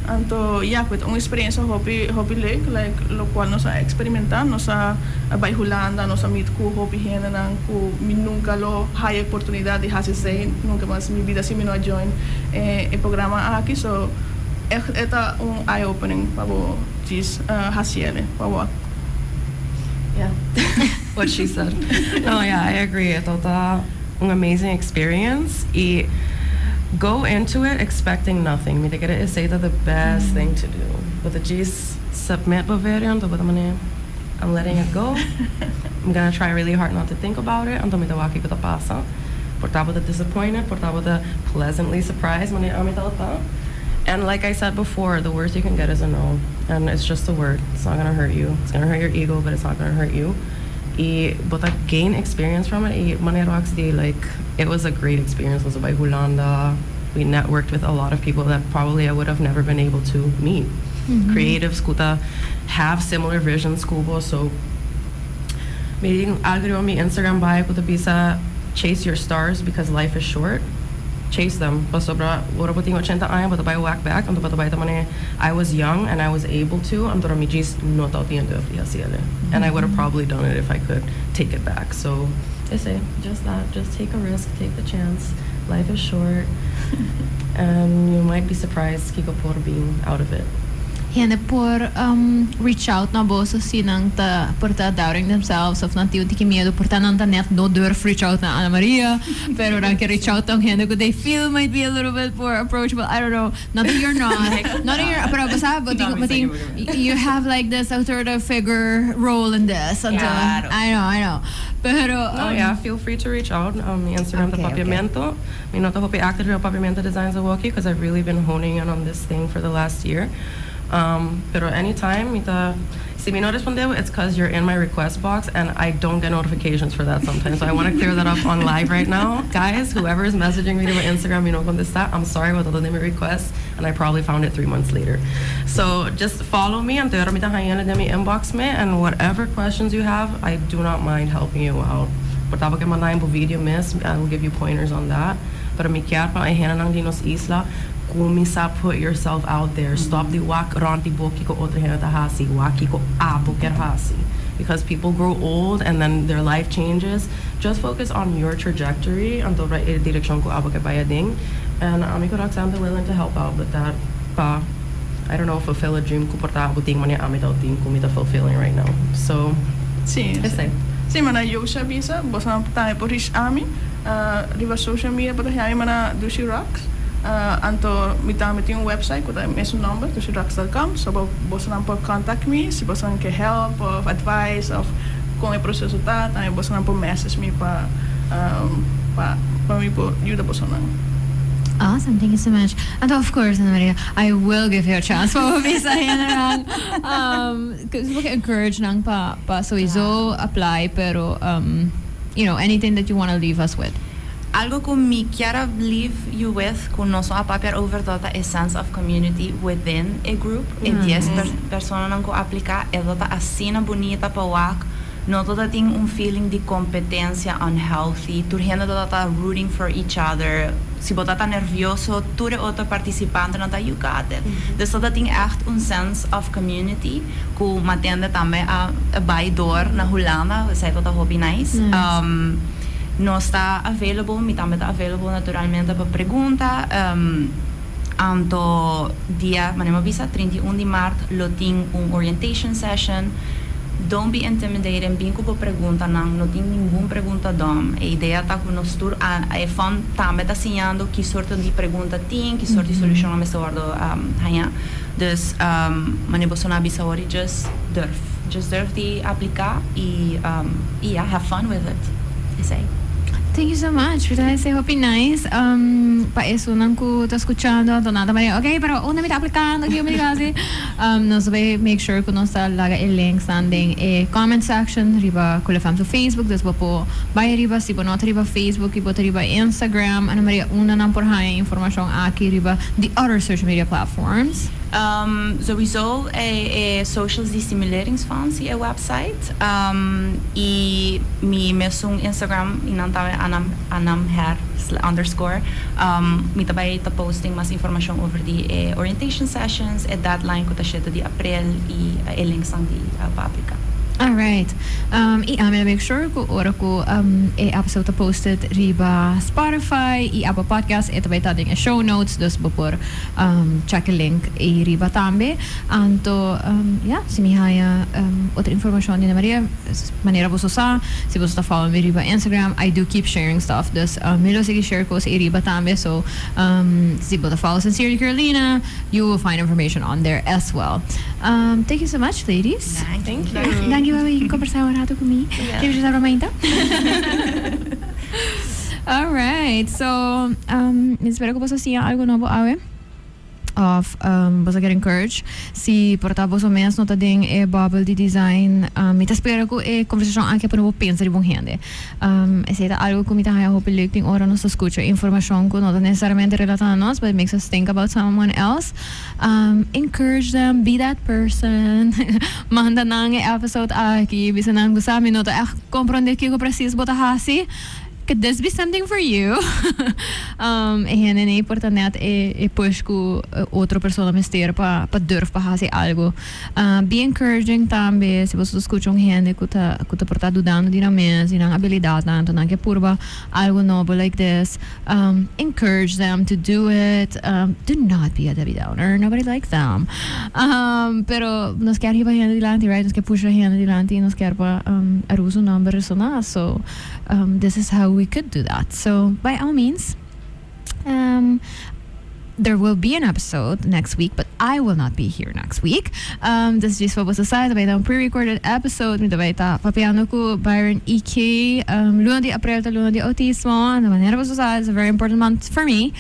Anto ya, ku e ta un eksperensia hopi hopi leuk, like lokual nos a eksperimentá, nos a bai Hulanda, nos a meet ku hopi hendenan ku mi nunka lo haya e oportunidat di hasi esei nunka mas mi bida si mi no a join e programa aki, so echt e ta un eye opening pa bo djis hasiele pa bo. Yeah, what she said. No, yeah, I agree. E ta un amazing experience y go into it expecting nothing. Mi ta kere esey ta the best thing to do. Bo ta djis submit bo video, anto bo ta mane I'm letting it go. I'm gonna try really hard not to think about it, anto mi ta wak kiko ta pasa. Por ta bo ta disappointed, por ta bo ta pleasantly surprised, mane ami tabata. And like I said before, the worst you can get is a no. And it's just a word. It's not gonna hurt you. It's gonna hurt your ego, but it's not gonna hurt you. Y bo ta gain experience from it. Y manera Rox di, like, it was a great experience. Nos a bai Hulanda. We networked with a lot of people that probably I would have never been able to meet. Creatives ku ta have similar visions ku bo. So, mi tin algo riba mi Instagram bio ku ta bisa chase your stars because life is short. Chase them. Pasobra ora bo tin 80 aña, bo ta bai wak back, anto bo ta bai ta mane I was young and I was able to, anto mi djis no tabatin durf di hasiele. And I would have probably done it if I could take it back. So, esey, just that. Just take a risk, take the chance. Life is short and you might be surprised kiko por bin out of it. Hende por reach out na boso si nan ta por ta doubting themselves of nan tin un tiki miedo, por ta nan ta net no durf reach out na Ana Maria, pero nan ke reach out na un hende ku they feel might be a little bit more approachable, I don't know, not that you're not, not that you're, pero bo sa bo tin, bo tin, you have like this authoritative figure role in this, anto, I know, I know, pero. No, yeah, feel free to reach out, mi Instagram ta Papiamento. Mi no ta hopi active riba Papiamento Designs awoki because I've really been honing in on this thing for the last year. Pero anytime mi ta, si mi no responde bo, it's cause you're in my request box and I don't get notifications for that sometimes. So I want to clear that up on live right now. Guys, whoever is messaging me riba Instagram mi no contesta, I'm sorry, bo ta den mi request and I probably found it 3 months later. So just follow me, anto mi ta haña den mi inbox me and whatever questions you have, I do not mind helping you out. Por ta bo ke manda un video mes, I will give you pointers on that. Pero mi kier pa e hendenan di nos isla, cuminsa put yourself out there. Stop di wak rond di bo kiko otro hende ta hasi, wak kiko abo kier hasi. Because people grow old and then their life changes. Just focus on your trajectory, anto e direccion cu abo ke bay aden. And ami cu Roxanne willing to help out with that. Pa, I don't know, fulfill a dream cu por ta abo tin manera ami ta tin cu mi ta fulfilling right now. So, Si, esey. Si, manera Josha a bisa, bo tambe por reach ami riba social media por ta mi Dushi Rocks. Anto mi tambe tin un website cu ta mesun nomber, dushirocks.com. So bo por contact me si bo ke help of advice of con e proceso ta, tambe bo por message me pa pa pa mi por yuda bosonan. Awesome, thank you so much. And of course, Ana Maria, I will give you a chance pa bisa general. Cause encourage nan pa sowieso apply, pero anything that you want to leave us with. Algo cu mi kier leave you with, cu nos a papia over ta a sense of community within a group. E 10 personanan cu aplica, e ta asina bunita pa wak. No tur tin un feeling di competencia unhealthy. Tur hende ta rooting for each other. Si bo ta nervioso, tur otro participantenan ta, "You got it." Dus dat tin echt un sense of community. Cu m'a tende tambe a bay door na Hulanda, esey ta hopi nice. Nice. Nos ta available, mi tambe ta available naturalmente pa pregunta. Anto dia, manera m'a bisa, 31 di maart, lo tin un orientation session. Don't be intimidated, bin cu preguntanan, no tin ningun pregunta dom. E idea ta cu nos tur e fund tambe ta siñando ki sorto di pregunta tin, ki sorto di solucion mester wordo haya. Dus manera boso a bisa, just durf. Just durf di aplica y yeah, have fun with it. Esey. Thank you so much. Verdad, esey hopi nice. Pa esunnan cu ta scuchando, anto nada Maria, ok, pero unda mi ta aplicando, kico mi ta? Nos bay make sure cu nos ta laga e links den e comment section riba Cool FM su Facebook, dus bo por bay riba, si bo no riba Facebook y bo riba Instagram, Ana Maria, unda nan por haya informacion aki riba the other social media platforms. Sowieso e socials di Stimuleringsfonds e website. Y mi mesun Instagram y nan tambe anamher_. Mi tambe ta posting mas informacion over di orientation sessions, e deadline cu ta 7 di april y e links di pa aplica. All right. Y I'm gonna make sure cu ora cu e episode ta posted riba Spotify y Apple Podcast, e tambe ta den show notes, dus bo por check e link y riba tambe. Anto, yeah, si mi haya otro informacion di Maria, manera bo sa, si bo ta follow mi riba Instagram, I do keep sharing stuff. Dus mi lo sigui share cos riba tambe, so si bo ta follow Sincerely Carolina, you will find information on there as well. Thank you so much, ladies. Thank you. Thank you pa combersa un rato cu mi. Yeah. Kier ta All right. So, ta spera cu bo a siña algo nobo awe. Of bo a get encouraged. Si por ta bo mes no ta den e bubble di design, mi ta spera cu e conversacion aki pa bo pensa di bon hende. Esey ta algo cu mi ta haya hopi leuk tin ora nos scucha informacion cu no ta necesariamente relata na nos, but it makes us think about someone else. Encourage them, be that person. Manda nan e episode aki, bisa nan gusta mi no ta echt comprende kico precies bo ta hasi. Could this be something for you? E hende nan por ta net e push cu otro persona mester pa durf pa hasi algo. Be encouraging tambe, si bo scucha un hende cu ta por ta dudando di nan mes, di nan habilidad nan, nan kier purba algo nobo like this. Encourage them to do it. Do not be a Debbie Downer. Nobody likes them. Pero nos kier hiba hende dilanti, right? Nos kier pusha hende dilanti, nos kier pa Aruba su nomber resona. So this is how we could do that. So by all means, there will be an episode next week, but I will not be here next week. This is pa boso sa, bay ta un pre-recorded episode, mi bay ta papiando cu Byron E.K. Luna di april ta luna di autismo, di manera boso sa, it's a very important month for me.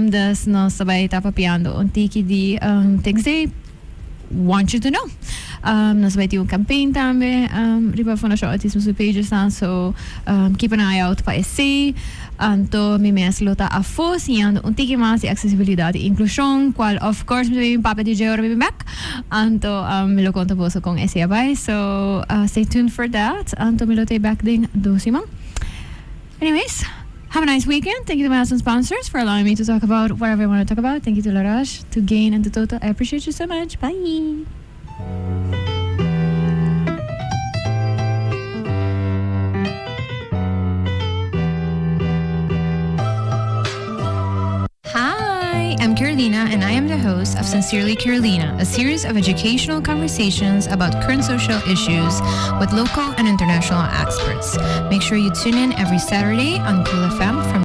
Dus nos bay ta papiando un tiki di things they want you to know. Nos bay tin un campaign tambe riba Fundacion Autismo su pages nan, so keep an eye out pa esey. Anto mi mes lo ta afo siñando un tiki mas di accesibilidad y inclusion, cual of course mi bay papia di dje ora mi back. Anto mi lo conta boso con esey a bay. So stay tuned for that. Anto mi lo ta back den 2 siman. Anyways, have a nice weekend. Thank you to my awesome sponsors for allowing me to talk about whatever I want to talk about. Thank you to Laraj, to Gain, and to Toto. I appreciate you so much. Bye. Hi, I'm Carolina, and I am the host of Sincerely Carolina, a series of educational conversations about current social issues with local and international experts. Make sure you tune in every Saturday on Cool FM from